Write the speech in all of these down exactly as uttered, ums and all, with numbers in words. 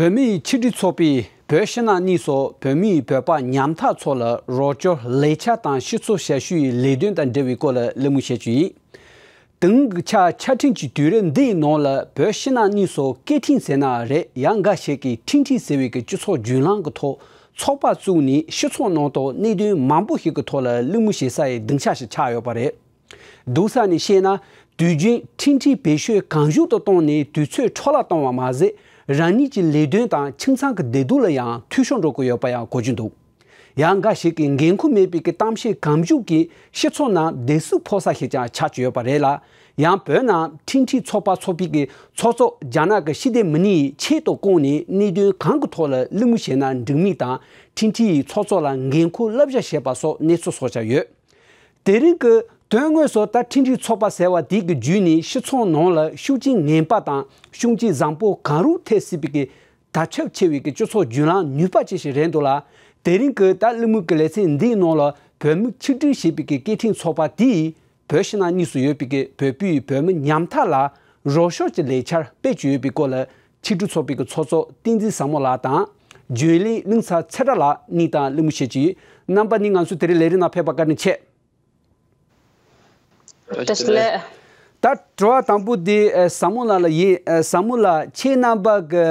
བོད་མིའི་ཆིག་སྒྲིལ་ཚོགས་པས་བོད་ཕྱི་ནང་གཉིས་སུ་བོད་མིས་བོད་པ་ཉམ་ཐག་ཚོ་ལ་རོགས་སྐྱོར་ལས་འཆར་དང་སྤྱི་ཚོགས་ཞབས་ཞུའི་ལས་དོན་དང་འབྲེལ་བའི་སྐོར་ལ་གླེང་མོལ་བྱེད་རྒྱུ་ཡིན། དེང་གི་ཆར་ཆ་འཕྲིན་གྱི་དུས་རབས་འདིའི་ནང་ལ་བོད་ཕྱི་ནང་གཉིས་སུ་སྐད་འཕྲིན་ཟེར་ན་རེད། ཡང་འགའ་ཞིག་གིས་འཕྲིན་ཕྲན་ཟེར་བའི་གི་སྤྱི་ཚོགས་བརྒྱུད་ལམ་གྱི་ཐོག་ཚོགས་པ་བཙུགས་ནས་སྤྱི་ཚོགས་ནང་དུ་གནད་དོན་མང་པོ་ཞིག་གི་ཐོག་ལ་གླེང་མོལ་བྱེད་ས་ཡི་སྡིངས་ཆ་ཞིག་ཆགས་ཡོད་པ་རེད། སྡུག་ས་ནས་བཤད་ན། དུས་རྒྱུན་འཕྲིན་ཕྲན་བེད་སྤྱོད་གང་མགྱོགས་དུ་བཏང་ནས་དུས་ཚོད་འཕྲོ་བརླག་བཏང་བ་མ་ཟད། རང་ཉིད་ཀྱི་ལས་དོན་དང་ཁྱིམ་ཚང་གི་བདེ་སྡུག་ལ་ཡང་འཐུས་ཤོར་འགྲོ་གི་ཡོད་པ་ཡང་གོ་རྒྱུ་འདུག་ཡང་འགའ་ཞིག་གིས་འགན་ཁུར་མེད་པའི་གི་གཏམ་བཤད་གང་མགྱོགས་ཀྱིས་སྤྱི་ཚོགས་ནང་བདེ་སྡུག་ཕོག་ས་ཞིག་ཀྱང་ཆགས་ཀྱི་ཡོད་པ་རེད་ལ། ཡང་བོད་ནང་འཕྲིན་ཕྲན་ཚོགས་པ་ཚོགས་པའི་གི་ཚོགས་གཙོ་རྒྱ་ནག་གི་ཕྱི་སྡེ་མི་སྣའི་ཆེད་དུ་བསྐོངས་ནས་གནད་དོན་གང་གི་ཐོག་ལ་གླེང་མོལ་བྱས་ན་འགྲིག་མིན་དང་འཕྲིན་ཕྲན་ཚོགས་གཙོ་ལ་འགན་ཁུར་བསླབ་བྱ་བྱས་པ་སོགས་གནས་ཚུལ་སོགས་ཀྱང་ཡོད། དེ་རིང་གི་དོན་དངོས་སུ་ད་འཕྲིན་ཕྲན་ཚོགས་པ་ཟེར་བ་དེ་གི་བརྒྱུད་ནས་སྤྱི་ཚོགས་ནང་ལ་ཤུགས་རྐྱེན་ངན་པ་དང་ཤུགས་རྐྱེན་བཟང་པོ་གང་རུང་ཐེབས་སྲིད་པའི་གི་དར་ཁྱབ་ཆེ་བའི་གི་སྤྱི་ཚོགས་བརྒྱུད་ལམ་ནུས་པ་ཅན་ཞིག་རེད་འདུག་ལ། དེ་རིང་གི་ད་གླེང་མོལ་གི་ལེ་ཚན་འདིའི་ནང་ལ་བོད་མི་ཆིག་སྒྲིལ་ཞེས་པའི་གི་སྐད་འཕྲིན་ཚོགས་པ་དེས་བོད་ཕྱི་ནང་གཉིས་སུ་ཡོད་པའི་གི་བོད་པའི་བོད་མི་ཉམ་ཐག་ལ་རོགས་སྐྱོར་གྱི་ལས་འཆར་སྤེལ་གྱི་ཡོད་པའི་སྐོར་ལ་ཆིག་སྒྲིལ་ཚོགས་པའི་གི་ཚོགས་གཙོ་བསྟན་འཛིན་བཟང་མོ་ལགས་དང་། རྒྱུན་ལས་གླིང་ཚ་ཚེ་བཀྲ་ལགས་གཉིས་དང་གླེང་མོལ་བྱེད་ཀྱི་ཡོད། རྣམ་པ་གཉིས་ང་ཚོ་དེ་རིང་ལས་རིམ་ནང་ཕེབས་པར་བཀའ་དྲིན་ཆེ། བཀྲ་ཤིས་བདེ་ལེགས། ད་དྲི་བ་དང་པོ་དེ་ཨ་བཟང་མོ་ལགས་ལ་ཡིན། ཨ་བཟང་མོ་ལགས། ཁྱེད་རྣམ་པ་གི་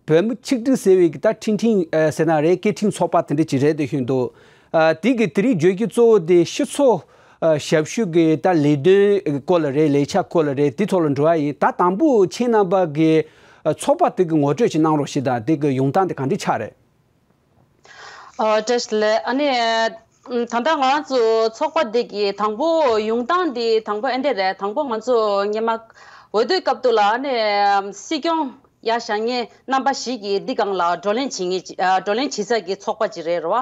བོད་མི་ཆིག་སྒྲིལ་ཟེར་བའི་གི་ད་འཕྲིན་ཕྲན་ཨ་ཟེར་ན་རེད། སྐད་འཕྲིན་ཚོགས་པ་དེ་འདྲ་ཅིག་རེད་དེ་ཤོད་འདུག་ཨ་དེ་གི་དེ་རིང་བརྗོད་རྒྱུ་གཙོ་བོ་དེ་སྤྱི་ཚོགས་ཨ་ཞབས་ཞུ་གི་ད་ལས་དོན་སྐོར་ལ་རེད། ལས་འཆར་སྐོར་ལ་རེད། དེ་ཐོག་ལ་འགྲོ་བ་ཡིན། ད་དང་པོ་ཁྱེད་རྣམ་པ་གི་ཨ་ཚོགས་པ་དེ་གི་ངོ་སྤྲོད་ཅིག་གནང་རོགས་ཞེས་དང་། དེ་གི་ཡོང་སྟངས་དེ་ག་འདྲ་ཆགས་རེད། ཨ་བཀྲ་ཤིས་བདེ་ལེགས། ཨ་ནི་ད་ལྟ་ང་ཚོ་ཚོགས་པ་འདི་གི་དང་པོ་ཡོང་སྟངས་འདི་དང་པོ་ཨེ་འདྲ་རེད། དང་པོ་ང་ཚོ་སྔོན་མ་འོས་བསྡུའི་སྐབས་དུ་ལ་ཨ་ནི་སྲིད་སྐྱོང་ཡར་བཞེངས་མཁན་རྣམ་པ་ཞིག་གིས་འདི་སྒང་ལ་བགྲོ་གླེང་བྱེད་མཁན་ཅིག་ཨ་བགྲོ་གླེང་བྱེད་ས་གི་ཚོགས་པ་ཅིག་རེད་རོ།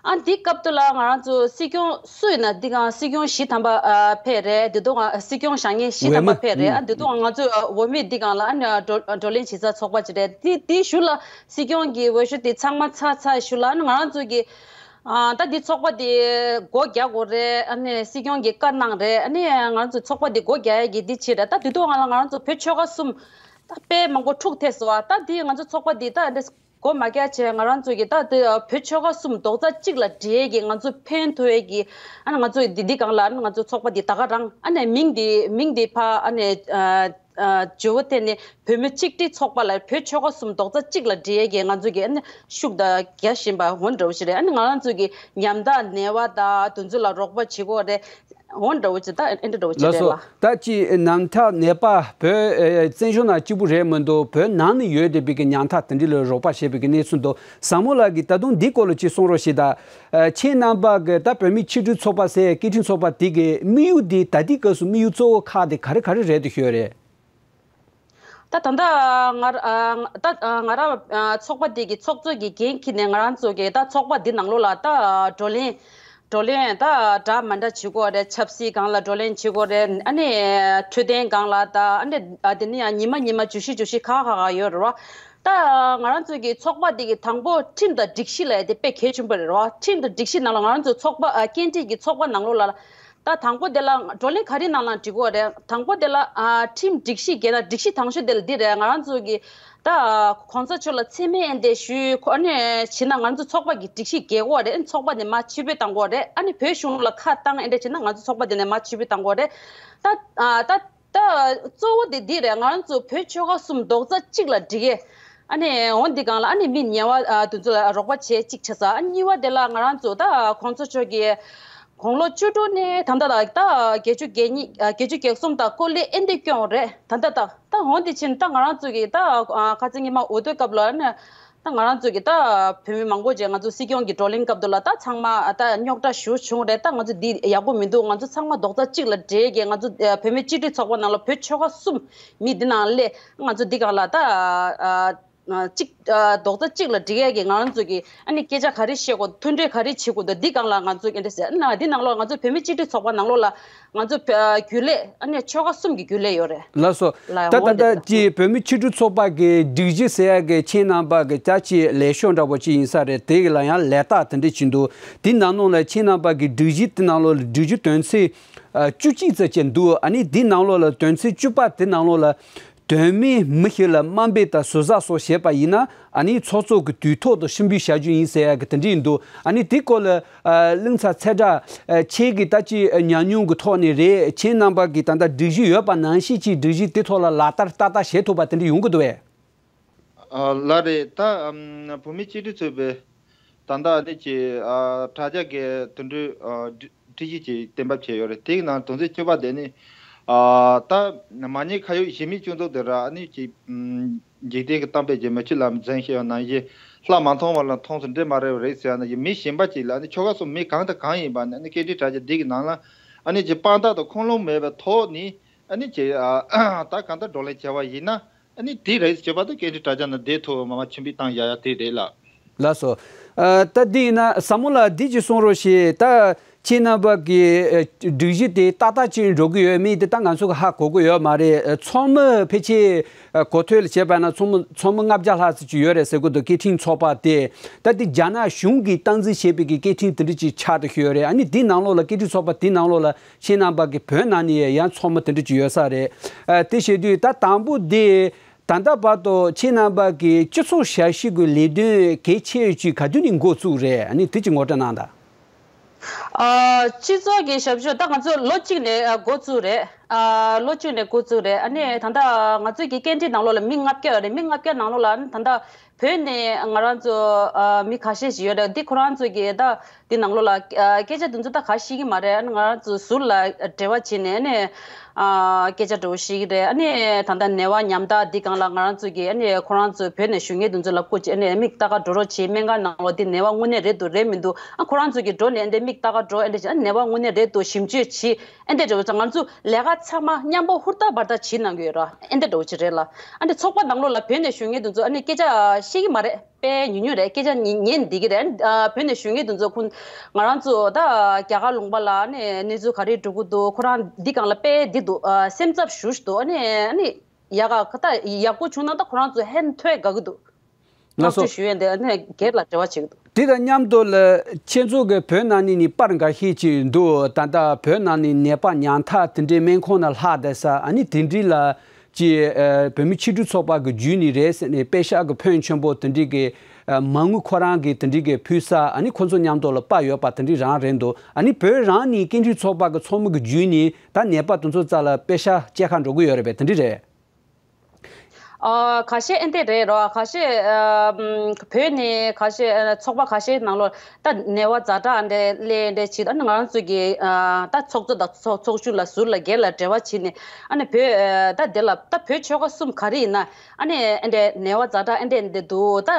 ཨ་འདི་སྐབས་དུ་ལ་ང་རང་ཚོ་སྲིད་སྐྱོང་སུ་ཡིན་ན་འདི་སྒང་སྲིད་སྐྱོང་བཞི་ཐམ་པ་ཨ་ཕེབས་རེད། དེ་དུས་ང་སྲིད་སྐྱོང་བཞེངས་མཁན་བཞི་ཐམ་པ་ཕེབས་རེད། ཨ་འདི་དུས་ང་ཚོ་འོས་མི་འདི་སྒང་ལ་ཨ་ནི་བགྲོ་བགྲོ་གླེང་བྱེད་ས་ཚོགས་པ་ཅིག་རེད། དེ་དེའི་གཞུག་ལ་སྲིད་སྐྱོང་གི་འོས་ཤོག་དེ་ཚང་མ་ཚར་ཚར་ཞུ་ལ་ང་རང་ཚོ་གི་ཨ་ད་འདི་ཚོགས་པ་འདི་སྒོ་རྒྱག་དགོས་རེད། ཨ་ནི་སྲིད་སྐྱོང་གིས་བཀའ་གནང་རེད། ཨ་ནི་ང་རང་ཚོ་ཚོགས་པ་འདི་སྒོ་རྒྱག་ཡ་གི་འདི་བྱེད་རེད། ད་དེ་དུས་ང་ལ་ང་རང་ཚོ་བོད་ཆོལ་ཁ་གསུམ་ད་དཔེ་མང་པོ་འཁྲུག་ཐེབས་སོང་བ། ད་འདི་ང་ཚོ་ཚོགས་པ་འདི་ད་འདི་སྒོ་མ་རྒྱག་བྱས་ང་རང་ཚོ་གི་ད་འདི་བོད་ཆོལ་ཁ་གསུམ་རྡོག་རྩ་གཅིག་ལ་སྒྲིལ་ཡ་གི་ང་ཚོ་ཕན་ཐོགས་ཡ་གི་ཨ་ནི་ང་ཚོ་འདི་འདི་སྒང་ལ་ཨ་ནི་ང་ཚོ་ཚོགས་པ་འདི་ད་ག་རང་ཨ་ནི་མིང་འདི་མིང་འདི་ཕ་ཨ་ནི་ཨ། ཨ་ཇོ་བོ་དེ་ནི་བོད་མི་ཆིག་སྒྲིལ་ཚོགས་པ་ལ་བོད་ཆོལ་ཁ་གསུམ་རྡོག་རྩ་གཅིག་ལ་སྒྲིལ་ཡས་ཀྱི་ང་ཚོ་གི་ཨ་ནི་ཤུགས་དང་རྒྱ་བཞིན་པ་འོ་འདྲ་བོ་ཞིག་རེད། ཨ་ནི་ང་རང་ཚོ་གི་ཉམ་ཐག་ནད་པ་དང་དེ་ཚོ་ལ་རོགས་པ་བྱེད་དགོས་རེད། འོ་འདྲ་བོ་ཅིག་ད་ཨེ་འདྲ་འདྲ་བོ་ཅིག་ལགས་རེད་སོ། ལ། ད་ཅི་ཉམ་ཐག་ནད་པ་བོད་ཨེ་བཙན་བྱོལ་ནང་གཅིག་པུ་རེད་མི་འདུག་བོད་ནང་ནས་ཡོད་བསྡད་པའི་གི་ཉམ་ཐག་དེ་འདྲ་ལ་རོགས་པ་བྱེད་པའི་གི་གནས་ཚུལ་འདུག་བཟང་མོ་ལགས་ཀྱིས་ད་དུང་འདིའི་སྐོར་ལ་ཅིག་གསུང་རོགས་ཞེས་དང་། ཨ་ཁྱེད་རྣམ་པ་གི་ད་བོད་མི་ཆིག་སྒྲིལ་ཚོགས་པ་ཟེར་སྐད་འཕྲིན་ཚོགས་པ་དེ་གི་དམིགས་ཡུལ་དེ་ད་ལྟའི་སྐབས་སུ་དམིགས་ཡུལ་གཙོ་བོ་ཁག་དེ་ག་རེ་ག་རེ་རེད་དེ་ཤོད་རེད། ད་ད་ལྟ་ང་ར་ཨ་ད་ང་ར་ཨ་ཚོགས་པ་འདི་གི་ཚོགས་གཙོ་གི་འགན་འཁྱེར་ནས་ང་རང་ཚོ་གི་ད་ཚོགས་པ་འདི་ནང་ལོགས་ལ་ད་བགྲོ་གླེང་བགྲོ་གླེང་ད་འདྲ་མི་འདྲ་བྱེད་དགོས་རེད། ཆབ་སྲིད་སྒང་ལ་བགྲོ་གླེང་བྱེད་དགོས་རེད། ཨ་ནི་འཕྲོད་བསྟེན་སྒང་ལ་ད་ཨ་ནི་ཨ་དེ་ནི་ཡང་ཉི་མ་ཉི་མ་བརྗོད་གཞི་བརྗོད་གཞི་ཁག་ཁག་ཁག་ཡོད་རེད་བ། ད་ང་རང་ཚོ་གི་ཚོགས་པ་འདི་གི་དང་པོ་ཁྲིམས་དང་སྒྲིག་གཞི་ལབ་ཡ་དེ་དཔེ་གལ་ཆེན་པོ་རེད་བ། ཁྲིམས་དང་སྒྲིག་གཞི་ནང་ལ་ང་རང་ཚོ་ཚོགས་པ་ཨ་སྐད་འཕྲིན་གི་ཚོགས་པ་ནང་ལོགས་ལ་ད་དང་པོ་དེ་ལ་བགྲོ་གླེང་ག་རེ་གནང་གནང་འགྲིག་གོ་རེད། དང་པོ་དེ་ལ་ཨ་ཁྲིམས་སྒྲིག་གཞི་འགལ་ན་སྒྲིག་གཞི་དང་ཤོས་དེ་ལ་འདི་རེད། ང་རང་ཚོ་གི་ད་གོང་ས་མཆོག་ལ་མཚན་སྨད་འདི་ཞུས་ཁོ་ཨ་ནི་བྱས་ན་ང་ཚོ་ཚོགས་པ་གི་སྒྲིག་གཞི་འགལ་གོ་རེད། ཨ་ནི་ཚོགས་པ་ནས་མར་ཕྱིར་འབུད་བཏང་གོ་རེད། ཨ་ནི་བོད་གཞུང་ལ་ཁ་བཏང་ཨེ་འདྲ་བྱས་ན་ང་ཚོ་ཚོགས་པ་དེ་ནས་མར་ཕྱིར་འབུད་བཏང་གོ་རེད། ད་ཨ་ད་ད་གཙོ་བོ་དེ་འདི་རེད། ང་རང་ཚོ་བོད་ཆོལ་ཁ་གསུམ་རྡོག་རྩ་གཅིག་ལ་སྒྲིལ་གི་ཨ་ནི་འོ་འདི་སྒང་ལ་ཨ་ནི་མི་ཉེ་བ་ཨ་དེ་ཚོ་ལ་རོགས་པ་བྱེད་གཅིག་བྱས་ས། ཨ་གཉིས་པ་དེ་ལ་ང་རང་ཚོ་ད་གོང་ས་མཆོག་གི་དགུང་ལོ་བཅུ་དྲུག་ནས་ད་ལྟ་ད་ད་བརྒྱད་ཅུ་གྱ་གཉིས་ཨ་བརྒྱད་ཅུ་གྱ་གསུམ་དང་སྐོར་ལས་ཨེ་འདི་སྐྱོང་རེད། ད་ལྟ་ད་ད་འོ་འདི་ཕྱིན་ད་ང་རང་ཚོ་གི་ད་ཨ་ཁ་སང་ཉི་མ་འོས་བསྡུ་སྐབས་ལ་ཨ་ནི་ད་ང་རང་ཚོ་གི་ད་བོད་མི་མང་པོ་ཅིག་ང་ཚོ་སྲིད་སྐྱོང་གི་བགྲོ་གླེང་སྐབས་དུ་ལ་ད་ཚང་མ་ད་རྙོག་དྲ་ཞེ་པོ་བྱུང་རེད། ད་ང་ཚོ་འདི་ཡག་པོ་མི་འདུག་ང་ཚོ་ཚང་མ་རྡོག་རྩ་གཅིག་ལ་སྦྲེལ་གི་ང་ཚོ་བོད་མི་སྤྱི་འཐུས་ཚོགས་པ་ནང་ལ་བོད་ཆོལ་ཁ་གསུམ་མི་འདི་ནང་སླེབས། ང་ཚོ་འདི་སྒང་ལ་ད་ཨ་ཨ་གཅིག་ཨ་རྡོག་རྩ་གཅིག་ལ་སྒྲིལ་ཡས་ཀྱི་ང་རང་ཚོ་གི་ཨ་ནི་སྐད་ཆ་ག་རེ་བཤད་དགོས། མཐུན་སྒྲིལ་ག་རེ་བྱེད་དགོས་འདུག་འདི་སྒང་ལ་ང་ཚོ་ཨེ་འདྲ་ཟེར་ན་འདི་ནང་ལོགས་ང་ཚོ་བོད་མི་སྤྱི་འཐུས་ཚོགས་པ་ནང་ལོགས་ལ་ང་ཚོ་བོད་རྒྱུན་ལས་ཨ་ནི་ཆོལ་ཁ་གསུམ་གྱི་རྒྱུན་ལས་ཡོད་རེད། ལགས་སོ། ལ་ད་ད་འོང་དེ་ད་ལ་ཅི་བོད་མི་སྤྱི་འཐུས་ཚོགས་པ་གི་སྒྲིག་གཞི་ཟེར་ཡ་གི་ཁྱེད་རྣམ་པ་གི་ཅག་ཅི་ལས་ཤོག་འདྲ་པོ་ཅི་ཡིན་ས་རེད། དེ་གི་ལ་ཡང་ལས་རྟགས་དེ་འདྲ་ཅི་འདུག་དེ་ནང་ནང་ལ་ཁྱེད་རྣམ་པ་གི་སྒྲིག་གཞི་དེ་ནང་ལོགས་ལ་སྒྲིག་གཞི་དོན་ཚན་ཨ་བཅུ་གཅིག་ཙམ་ཅིག་འདུག་ཨ་ནི་དེ་ནང་ལོགས་ལ་དོན་ཚན་བཅུ་པ་དེ་ནང་ལོགས་ལ་ དོན་མེད་མི་ཞིག་ལ་དམའ་འབེབས་དང་ཟུར་ཟ་སོགས་བྱས་པ་ཡིན་ན། ཨ་ནི་ཚོགས་གཙོ་གི་དུས་ཐོག་ཏུ་ཕྱིར་འབུད་བྱ་རྒྱུ་ཡིན་ཟེར་ཡ་གི་དེ་འདྲ་ཡིན་འདུག་ཨ་ནི་དེ་སྐོར་ལ་ཨ་གླིང་ཚ་ཚེ་བཀྲ། ཨ་ཁྱེད་ཀྱི་ད་ཅི་ཉམས་མྱོང་གི་ཐོག་ནས་རེད། ཁྱེད་རྣམ་པ་གི་ད་ལྟ་སྒྲིག་གཞི་ཡོད་པ་ནང་བཞིན་གྱི་སྒྲིག་གཞི་དེ་ཐོག་ལ་ལག་བསྟར་ཏག་ཏག་བྱེད་ཐུབ་པ་དེ་འདྲ་ཡོང་གི་འདུག་བས། ཨ་ལགས་རེད། ད་ཨམ་བོད་མི་སྤྱི་འཐུས་ཚོགས་པའི་ད་ལྟ་ཨ་ནི་ཀྱི་ཨ་དྲ་རྒྱ་གི་དོན་གྲུབ་ཨ་སྒྲིག་སྒྲིག་གཞི་ཅིག་གཏན་འབེབས་བྱས་ཡོད་རེད། དེའི་ནང་དོན་ཚན་བཅུ་པ་དེ་ནི་ཨ་ད་མ་ཉེས་ཁ་གཡོགས་གཞི་མེད་སྐྱོན་འཛུགས་དེ་ར་ཨ་ནི་ཀྱི་ཨམ་འཇིག་རྟེན་གྱི་གཏམ་དཔེ་ཅིག་མི་ཆོས་ལམ་འཛིན་ཞེས་པ་ནང་བཞིན་ལྷ་མ་མཐོང་བ་ལ་མཐོང་ཟེར་འདྲེ་མ་རེད་པ་རེད་ཟེར་ཡ་ནང་བཞིན་མི་གཞན་པ་ཅིག་ལ་ཨ་ནི་ཆོལ་ཁ་གསུམ་མི་གང་དང་གང་ཡིན་པ་ནི་ཨ་ནི་སྐད་འཕྲིན་དྲ་རྒྱ་འདི་གི་ནང་ལ་ཨ་ནི་ཀྱི་དཔང་རྟགས་དང་ཁུངས་ལུང་མེད་པའི་ཐོག་ནི་ཨ་ནི་ཀྱི་ཨ་ད་གང་ལྟར་བགྲོ་གླེང་བྱས་པ་ཡིན་ན། ཨ་ནི་དེ་རེད་ཅེས་པ་དང་སྐད་འཕྲིན་དྲ་རྒྱ་ནང་བསྡད་ཐུབ་མ་མ་ཆེན་པོའི་བཏང་ཡ་ཡ་དེ་རེད་ལགས། ལགས་སོ། ཨ་ད་འདི་ཡིན་ན་ཟབ་མོ་ལགས་འདི་ཅིག་གསུང་རོགས་ཞེས། ད་ཁྱེད་རྣམ་པ་གི་ཨ་སྒྲིག་གཞི་དེ་ཏག་ཏག་ཅིག་འགྲོ་གི་ཡོད་མེད་དེ་ད་ང་ཚོ་གི་ཧ་གོ་གི་ཡོད་མ་རེད། ཨ་ཚོགས་མི་ཕལ་ཆེར་ཨ་གོ་ཐོས་ལ་བྱས་པ་ན་ཚོགས་མི་ཚོགས་མི་ལྔ་བརྒྱ་ལྷག་ཙམ་ཅིག་ཡོད་རེད་ཟེར་གི་འདུག་སྐད་འཕྲིན་ཚོགས་པ་དེ་ད་དེ་རྒྱ་ནག་གཞུང་གིས་སྟངས་འཛིན་བྱས་པའི་གི་སྐད་འཕྲིན་དེ་འདྲ་ཅིག་ཆགས་བསྡད་ཡོད་རེད། ཨ་ནི་དེའི་ནང་ལོགས་ལ་སྐད་འཕྲིན་ཚོགས་པ་དེའི་ནང་ལོགས་ལ། ཁྱེད་རྣམ་པ་གི་བོད་ནང་ནས་ཡང་ཚོགས་མི་དེ་འདྲ་ཅིག་ཡོད་ས་རེད། ཨ་དེ་བྱེད་དུས་ད་དང་པོ་དེ་ད་ལྟ་བར་དུ་ཁྱེད་རྣམ་པ་གི་སྤྱི་ཚོགས་ཞབས་ཞུ་གི་ལས་དོན་གལ་ཆེ་ཅིག་ག་དུས་ནས་འགོ་བཙུགས་རེད། ཨ་ནི་དེ་ཅིག་ངོ་སྤྲོད་གནང་དང་། ཨ་སྤྱི་ཚོགས་ཀྱི་ཞབས་ཞུ་ད་ང་ཚོ་ལོ་གཅིག་ནས་ཨ་འགོ་བཙུགས་རེད། ཨ་ལོ་གཅིག་ནས་འགོ་བཙུགས་རེད། ཨ་ནི་ད་ལྟ་ང་ཚོའི་གི་སྐད་འཕྲིན་ནང་ལོགས་ལ་མི་ལྔ་བརྒྱ་ཡོད་རེད། མི་ལྔ་བརྒྱ་ནང་ལོགས་ལ་ཨ་ནི་ད་ལྟ་བོད་ནས་ང་རང་ཚོ་ཨ་མི་ཁ་ཤས་ཤིག་ཡོད་རེད། འདི་ཁོ་རང་ཚོ་གི་ད་འདི་ནང་ལོགས་ལ་ཨ་སྐད་ཆ་དེ་ཚོ་ད་ག་ཤེས་ཀྱི་མ་རེད། ཨ་ནི་ང་རང་ཚོ་ཟུར་ལ་འབྲེལ་བ་བྱས་ནས་ཨ་ནི་ཨ་སྐད་ཆ་འདྲ་བོ་ཤེས་ཀྱི་རེད། ཨ་ནི་ད་ལྟ་ནད་པ་ཉམ་ཐག་འདི་སྒང་ལ་ང་རང་ཚོ་གི་ཨ་ནི་ཁོ་རང་ཚོ་བོད་ནས་བཞུགས་མཁན་དེ་ཚོ་ལ་སྐུ་མཁྱེན་ཨ་ནི་མིག་ལྟ་ག་འགྲོ་རོགས་བྱེད། སྨན་ཁང་ནང་ལོགས་འདི་ནད་པ་དངོས་གནས་རེད་འདུག་རེད་མི་འདུག་ཨ་ཁོ་རང་ཚོ་གི་འགྲོ་ནས་ཨ་འདི་མིག་ལྟ་ག་འགྲོ། ཨ་འདི་བྱས་ཨ་ནད་པ་དངོས་གནས་རེད་འདུག་ཞིབ་དཔྱོད་བྱེད། ཨ་འདི་འདྲ་བོ་ཚོ་ང་ཚོ་ལས་ཀ་ཚང་མ་མཉམ་པོ་ཧུར་ཐག་འབད་ཐག་བྱེད་གནང་གི་ཡོད་ར། ཨ་འདི་འདྲ་བོ་ཅིག་རེད་ལ། ཨ་འདི་ཚོགས་པ་ནང་ལོགས་ལ་བོད་ནས་བཞུགས་མཁན་དེ་ཚོ་ཨ་ནི་སྐད་ཆ་ཤེས་ཀྱི་མ་རེད། དཔེ་ཉུང་ཉུང་རེད། སྐད་ཆ་ཉན་ཉན་བསྡད་ཀྱི་རེད། ཨ་བོད་ནས་བཞུགས་མཁན་དེ་ཚོ་ཁོང་ང་རང་ཚོ་ད་རྒྱ་གར་ལུང་པ་ལ་ཨ་ནི་གནས་ཚུལ་ག་རེ་འགྲོ་གི་འདུག་ཁོ་རང་འདི་སྒང་ལ་དཔེ་འདི་འདུག་ཨ་སེམས་འཚབ་ཞེ་པོ་འདུག་ཨ་ནི་ཨ་ནི་ཡག་ག་ད་ཡག་པོ་བྱུང་ན་ད་ཁོ་རང་ཚོ་ཧན་ཐོས་དགའ་གི་འདུག་ལགས་སོ། བསྔགས་བརྗོད་ཞུ་ཡས་འདི་ཨ་ནི་སྒེར་ལ་འབྲེལ་བ་བྱེད་ཀྱི་འདུག་དེ་དང་མཉམ་དུ་ལ་ཁྱེད་ཚོ་གི་བོད་ནང་ནས་ནི་པར་འགའ་ཤས་ཅིག་འདུག་ད་ལྟ་བོད་ནང་ནས་ནད་པ་ཉམ་ཐག་དེ་འདྲའི་སྨན་ཁང་ནང་ལྷག་བསྡད་ས་ཨ་ནི་དེ་འདྲའི་ལ་ཅིག་ཨ་བོད་མི་སྤྱི་འཐུས་ཚོགས་པ་གི་བརྒྱུད་ནས་རེད་ཟེར་ནས་པེ་ཤག་གི་ཕོན་ཆེན་པོ་དེ་འདྲའི་གི་ཨ་མ་དངུལ་ཁོ་རང་གི་དེ་འདྲའི་གི་ཕུལ་ས་ཨ་ནི་ཁོ་ཚོ་མཉམ་དུ་ལ་པར་ཡོད་པ་དེ་འདྲའི་རང་རེད་འདུག་ཨ་ནི་བོད་རང་ནས་སྐད་འཕྲིན་ཚོགས་པ་གི་ཚོགས་མི་གི་བརྒྱུད་ནས་ད་ནད་པ་དེ་ཚོ་རྩ་ལ་པེ་ཤག་སྐྱེལ་ག་འགྲོ་གི་ཡོད་རེད་པས། དེ་འདྲའི་རེད། ཨ་ཁ་ཤས་ཨེ་འདྲ་རེད་རོ། ཁ་ཤས་ཨ་བོད་ནས་ཁ་ཤས་ཨ་ཚོགས་པ་ཁ་ཤས་ནང་ལོགས་ད་ནད་པ་ཛ་དྲག་ཨ་འདྲ་སླེབས་འདྲ་བྱེད། ཨ་ནི་ང་རང་ཚོ་གི་ཨ་ད་ཚོགས་གཙོ་དང་ཚོགས་ཚོགས་གཞོན་ལ་ཟུར་ལ་སྒེར་ལ་འབྲེལ་བ་བྱས་ནས་ཨ་ནི་བོད་ཨ་ད་དེ་ལ་ད་བོད་ཆོལ་ཁ་གསུམ་ག་རེ་ཡིན་ན་ཨ་ནི་ཨེ་འདྲ་ནད་པ་ཛ་དྲག་ཨེ་འདྲ་འདི་འདུག་ད་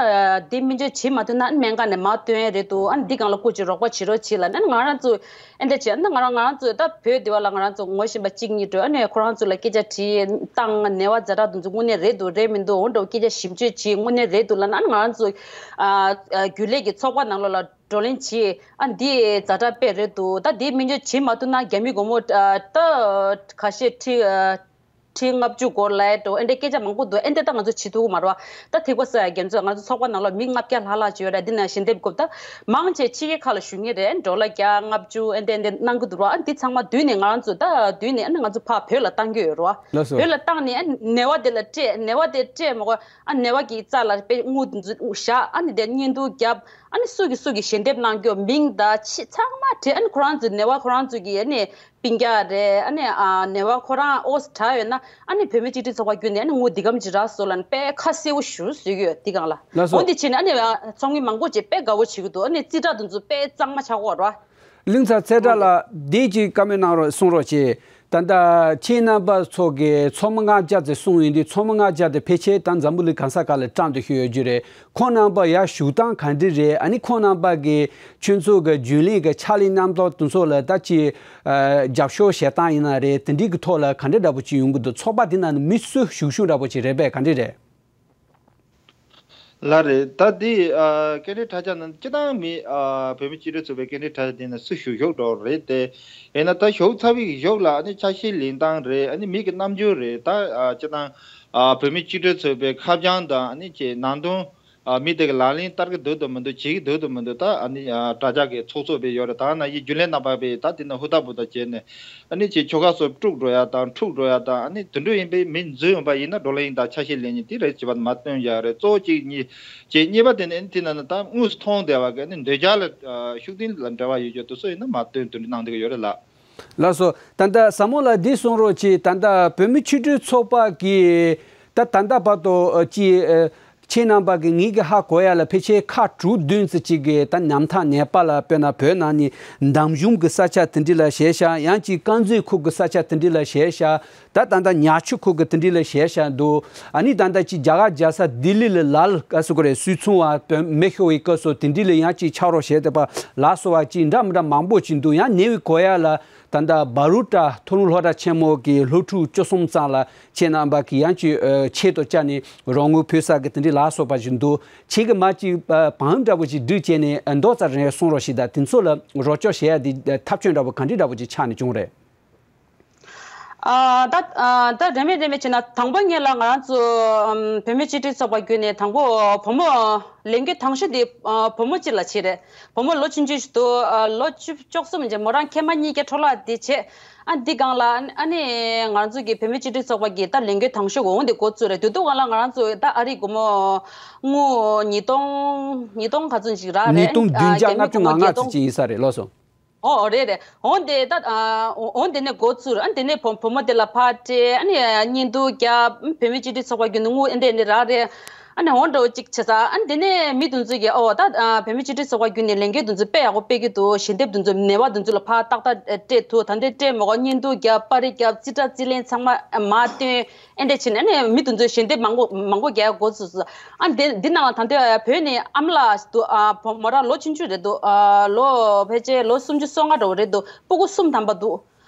འདི་སྨན་བཅོས་བྱེད་མ་ཐུབ་ན་ཨ་ནི་སྨན་ཁང་ནས་མར་བཏོན་ཡ་རེད་འདུག་ཨ་ནི་འདི་སྒང་ལ་སྐུ་མཁྱེན་རོགས་པ་བྱེད་རོགས་བྱེད་ལབ་ནས་ཨ་ནི་ང་རང་ཚོ་ཨེ་འདྲ་བྱས། ཨ་ནི་ང་རང་ང་རང་ཚོ་ད་བོད་སྡེ་བ་ལ་ང་རང་ཚོ་ངོ་ཤེས་པ་གཅིག་གཉིས་འགྲོ། ཨ་ནི་ཁོ་རང་ཚོ་ལ་སྐད་ཆ་དྲིས་བཏང་། ནད་པ་ཛ་དྲག་དེ་ཚོ་དངོས་གནས་རེད་འདུག་རེད་མི་འདུག་འོ་འདྲ་བོ་སྐད་ཆ་ཞིབ་དཔྱོད་བྱས་དངོས་གནས་རེད་འདུག་ལབ་ན་ཨ་ནི་ང་རང་ཚོ་ཨ་ཨ་རྒྱུན་ལས་ཀྱི་ཚོགས་པ་ནང་ལོགས་ལ་བགྲོ་གླེང་བྱས། ཨ་འདི་ཛ་དྲག་དཔེ་རེད་འདུག་ད་འདི་སྨན་བཅོས་བྱེད་མ་ཐུབ་ན་རྒྱ་མི་སྒོར་མོ་ཨ་ད་ཁ་ཤས་ཁྲི་ཨ་ཁྲི་ལྔ་བཅུ་སྒོར་ལ་འགྲོ། ཨེ་འདྲའི་སྐད་ཆ་མང་པོ་འདུག་ཨེ་འདྲ་ད་ང་ཚོ་བྱེད་ཐུབ་ཀྱི་མ་རེད་བ། ད་ཐིགས་པ་ཟེར་ཡ་རྒན་ཚོ་ང་ཚོ་ཚོགས་པ་ནང་ལ་མི་ལྔ་བརྒྱ་ལྷག་ལྷག་ཅིག་ཡོད་རེད། འདི་ནང་ཞལ་འདེབས་དགོས། ད་མང་ཆེ་ཕྱི་རྒྱལ་ཁག་ལ་བཞུགས་མཁན་རེད། ཌོ་ལར་བརྒྱ་ལྔ་བཅུ་ཨེ་འདྲ་ཨེ་འདྲ་གནང་གི་འདུག་ར། ཨ་འདི་ཚང་མ་བསྡུས་ནས་ང་ཚོ་ད་བསྡུས་ནས་ཨ་ནི་ང་ཚོ་ཕར་བོད་ལ་བཏང་གི་ཡོད་རེད་བ། ལགས་སོ། བོད་ལ་བཏང་ནས་ཨ་ནི་ནད་པ་དེ་ལ་སྤྲད། ནད་པ་དེ་སྤྲད་མ་དགོས། ཨ་ནད་པ་གི་རྩ་ལ་དཔེ་དངུལ་འདི་ཚོ་བཞག་ཨ་ནི་དེ་བརྙན་ཐུང་བརྒྱབ། ཨ་ནི་སུ་གི་སུ་གི་ཞལ་འདེབས་གནང་རྒྱུ་མིང་དང་ཆེད་ཚང་མ་བྲིས། ཨ་ནི་ཁོ་རང་ཚོའི་ནད་པ་ཁོ་རང་ཚོ་གི་ཨ་ནི་སྤུན་ཀྱག་རེད། ཨ་ནི་ཨ་ནད་པ་ཁོ་རང་ཨོ་སི་དྲག་ཡོད་ན་ཨ་ནི་བོད་མི་སྤྱི་འཐུས་ཚོགས་པ་བརྒྱུད་ནས་ཨ་ནི་དངུལ་འདི་གམ་ཅིག་རག་སོང་ལབ་ནས་དཔེ་ཁ་གསལ་པོ་ཞེ་པོ་བཟོས་ཀྱི་ཡོད་འདི་སྒང་ལ། ལགས་སོ། འོ་འདི་བྱས་ནས་ཨ་ནི་ཚོགས་མི་མང་པོ་ཅིག་དཔེ་དགའ་པོ་བྱེད་ཀྱི་འདུག་ཨ་ནི་རྩིས་ཁྲ་དེ་ཚོ་དཔེ་གཙང་མ་ཆགས་ཀྱི་ཡོད་རེད་བ། གླིང་ཚ་ཚེ་བཀྲ་ལགས། འདི་ཅིག་བཀའ་མོལ་གནང་རོགས་གསུང་རོགས་བྱེད། ད་ལྟ་ཁྱེད་རྣམ་པ་ཚོ་གི་ཚོགས་མི་ལྔ་བརྒྱ་ཙམ་གསུངས་ཡོད་དུས་ཚོགས་མི་ལྔ་བརྒྱ་དེ་ཕལ་ཆེར་ད་འཛམ་བུ་གླིང་གང་ས་ག་ལ་བཀྲམ་སྟེ་བཞུགས་ཡོད་རྒྱུ་རེད། ཁོང་རྣམ་པ་ཡར་བཞུགས་སྟངས་ག་འདྲ་རེད། ཨ་ནི་ཁོང་རྣམ་པ་གི་ཁྱོད་ཚོ་གི་རྒྱུན་ལས་གི་ཕྱག་ལས་རྣམ་རྟོག་དེ་ཚོ་ལ་ད་ཅི་ཨ་རྒྱབ་སྐྱོར་བྱེད་སྟངས་ཡིན་ན་རེད། དེ་འདྲའི་གི་ཐོག་ལ་ག་འདྲ་འདྲ་པོ་ཅིག་ཡོང་གི་འདུག་ཚོགས་པ་དེ་ནང་ནས་མི་སུ་ཞུགས་ཞུགས་འདྲ་པོ་ཅིག་རེད་པས། ག་འདྲ་རེད། ལགས་རེད། ད་འདི་ཨ་སྐད་འཕྲིན་དྲ་རྒྱ་ནང་སྤྱིར་བཏང་མི་ཨ་བོད་མི་སྤྱི་འཐུས་ཚོགས་པའི་སྐད་འཕྲིན་དྲ་རྒྱ་འདི་ནང་སུ་ཞུགས་ཞུགས་འགྲོ་རེད་དེ། ཡིན་ན་ད་ཞུགས་ཚར་བའི་གཞུག་ལ་ཨ་ནི་ཆ་ཤས་ལེན་སྟངས་རེད། ཨ་ནི་མི་གི་རྣམ་འགྱུར་རེད། ད་ཨ་སྤྱིར་བཏང་ཨ་བོད་མི་སྤྱི་འཐུས་ཚོགས་པའི་ཁ་བྱང་དང་ཨ་ནི་ཀྱི་ནང་དོན་ ཨ་མི་དེ་གི་ལག་ལེན་བསྟར་གི་འདུག་དང་མི་འདུག་བྱེད་ཀྱི་འདུག་དང་མི་འདུག་ད་ཨ་ནི་ཨ་དྲ་རྒྱ་གི་ཚོགས་གཙོ་བས་ཡོད་རེད། ད་ན་ཡི་རྒྱུན་ལས་རྣམ་པ་བས་ད་དེ་ན་ཧུར་ཐག་འབུར་ཐག་བྱས་ནས་ཨ་ནི་ཅིག་ཆོལ་ཁ་སོགས་དཀྲུག་འགྲོ་ཡ་དང་འཁྲུག་འགྲོ་ཡ་དང་ཨ་ནི་དུད་འགྲོ་ཡིན་པའི་མི་འཛུལ་ཡོང་པ་ཡིན་ན་བགྲོ་གླེང་ཡིན་དང་ཆ་ཤས་ལེན་ཡིན་དེ་རེད་བྱེད་པ་མ་སྟོན་ཡ་རེད། གཙོ་བོ་གཅིག་གཉིས་བྱས་གཉིས་པ་དེ་ནི་ཨ་ནི་དེ་ན་ན་ད་དངོས་སུ་མཐོང་བསྡད་པ་གི་ཨ་ནི་འདོད་རྒྱལ་ལ་ཤུགས་ལྡན་ལ་འབྲེལ་བ་ཡོད་རྒྱུ་དེ་ཚོ་ཡིན་ན་མ་སྟོན་དུད་འགྲོ་གནང་བསྡད་ཀྱི་ཡོད་རེད་ལགས། ལགས་སོ། ད་ལྟ་ཟབ་མོ་ལགས་འདི་གསུང་རོགས་གྱིས། ད་ལྟ་བོད་མི་ཆིག་སྒྲིལ་ཚོགས་པ་གིས་ད་ད་ལྟ་བར་དུ་ཨ་ཅི་ཨ་ཁྱེད་རྣམ་པ་གིས་ངེད་ཀྱིས་ཧ་གོ་ཡ་ལ་ཕལ་ཆེར་ཁག་དྲུག་བདུན་ཙམ་ཅིག་གི་ད་ཉམ་ཐག་ནད་པ་ལ་དཔེར་ན་བོད་ནང་ནས་འདམ་གཞུང་གི་ས་ཆ་དེ་འདྲ་ལ་བཞེས་ཤག་ཡང་ཅིག་དཀར་མཛེས་ཁུལ་གྱི་ས་ཆ་དེ་འདྲ་ལ་བཞེས་ཤག་ད་ད་ལྟ་ཉག་ཆུ་ཁུལ་གྱི་དེ་འདྲ་ལ་བཞེས་ཤག་འདུག་ཨ་ནི་ད་ལྟ་ཅིག་རྒྱ་གར་རྒྱལ་ས་ལྡི་ལི་ལ་ལ་ལ་ག་སུ་ག་རེ་སུད་ཚོང་བ་བོད་མི་ཤོར་བའི་སྐབས་སུ་དེ་འདྲ་ལ་ཡང་ཅིག་ཕྱག་རོགས་བྱས་བསྡད་པ་ལ་སོགས་པ་ཅིག་འདྲ་མི་འདྲ་མང་པོ་ཅིག་འདུག་ཡང་ཉེ་བའི་གོ་ཡ་ལ་ད་ལྟ་བ་རུ་ཏྲ་མཐོ་རིམ་སློབ་གྲྭ་ཆེན་མོ་གི་སློབ་ཕྲུག་བཅུ་གསུམ་ཙམ་ལ་ཁྱེད་རྣམ་པ་གིས་ཡང་ཅིག་ཨ་ཆེད་དུ་བཅར་ནས་རོགས་དངུལ་ཕུལ་ས་གི་དེ་འདྲ་ལ་སོགས་པ་ཅིག་འདུག་ཁྱེད་ཀྱིས་མ་ཅིག་ཨ་བང་འདྲ་པོ་ཅིག་བསྒྲིགས་བྱས་ནས་ཨ་མདོ་རྩ་རེ་གསུང་རོགས་ཞེས་དང་དེ་ཚོ་ལ་རོགས་སྐྱོར་བྱེད་ཡ་དེ་ཐབས་སྐྱོ་འདྲ་པོ་ག་འདྲ་འདྲ་པོ་ཅིག་ཆགས་ནས་བྱུང་རེད། ཨ་ད་ཨ་ད་རེ་མེད་རེ་མེད་བྱས་ན་དང་པོ་ཉིད་ལ་ང་རང་ཚོ་ཨམ་བོད་མི་སྤྱི་འཐུས་ཚོགས་པ་བརྒྱུད་ནས་དང་པོ་བུ་མོ་ལས་འགུལ་དང་ཤོས་དེ་ཨ་བུ་མོ་སྤྱི་ལ་བྱས་རེད། བུ་མོ་ལོ་ཆུང་ཆུང་ཞིག་འདུག་ཨ་ལོ་བཅུ་བཅུ་གསུམ་བྱས། མོ་རང་ཁལ་མ་གཉིས་ཀྱི་འཕྲོ་བརླག་དེ་བྱས། ཨ་འདི་སྒང་ལ་ཨ་ནི་ང་རང་ཚོ་གི་བོད་མི་སྤྱི་འཐུས་ཚོགས་པ་གི་ད་ལས་འགུལ་དང་ཤོས་འོང་དེ་འགོ་བཙུགས་རེད། དེ་དུས་སྒང་ལ་ང་རང་ཚོ་ད་ཨ་རིའི་སྒོར་མོ་དངུལ་ཉིས་སྟོང་ཉིས་སྟོང་ག་ཚོད་ཞིག་རག་རེད། ཉིས་སྟོང་ཨ་བདུན་བརྒྱ་ལྔ་བཅུ་ང་ལྔ་ཙམ་ཅིག་ཡིན་ས་རེད་ལགས་སོ། ཨོ་རེད་རེད། འོ་དེ་ད་ཨ་འོ་འོ་དེ་ནས་འགོ་བཙུགས། ཨ་དེ་ནས་བུ་བུ་མོ་དེ་ལ་ཕར་སྤྲད། ཨ་ནི་བརྙན་ཐུང་བརྒྱབ། བོད་མི་སྤྱི་འཐུས་ཚོགས་པ་བརྒྱུད་ནས་དངུལ་ཨེ་འདྲ་ཨེ་འདྲ་རག་རེད། ཨ་ནི་འོ་འདྲ་བོ་ཅིག་བྱས་ཙང་ཨ་ནི་དེ་ནས་མི་དེ་ཚོ་གིས་ཨོ་ད་ཨ་བོད་མི་སྤྱི་འཐུས་ཚོགས་པ་བརྒྱུད་ནས་ལས་འགུལ་དེ་ཚོ་དཔེ་ཡག་པོ་སྤེལ་གྱི་འདུག་ཞལ་འདེབས་དེ་ཚོ་ནད་པ་དེ་ཚོ་ལ་ཕར་ཏག་ཏག་སྤྲད་ཐུབ། ད་འདི་སྤྲད་མ་དགོས། བརྙན་ཐུང་བརྒྱབ། པར་རིས་བརྒྱབ། རྩིས་ཁྲ་རྩིས་ལེན་ཚང་མ་མར་བཏོན། ཨེ་འདྲ་བྱས་ནས་ཨ་ནི་མི་དེ་ཚོས་ཞལ་འདེབས་མང་པོ་མང་པོ་རྒྱག་འགོ་ཚུགས་སོང་། ཨ་འདི་འདི་ནང་ད་ལྟ་བོད་ནས་ཨ་མ་ལགས་འདུག་ཨ་བུ་མོ་རང་ལོ་ཆུང་ཆུང་རེད་འདུག་ཨ་ལོ་ཕལ་ཆེར་ལོ་སུམ་ཅུ་སོ་ལྔ་འདྲ་བོ་རེད་འདུག་སྤུ་གུ་གསུམ་ཐམ་པ་འདུག་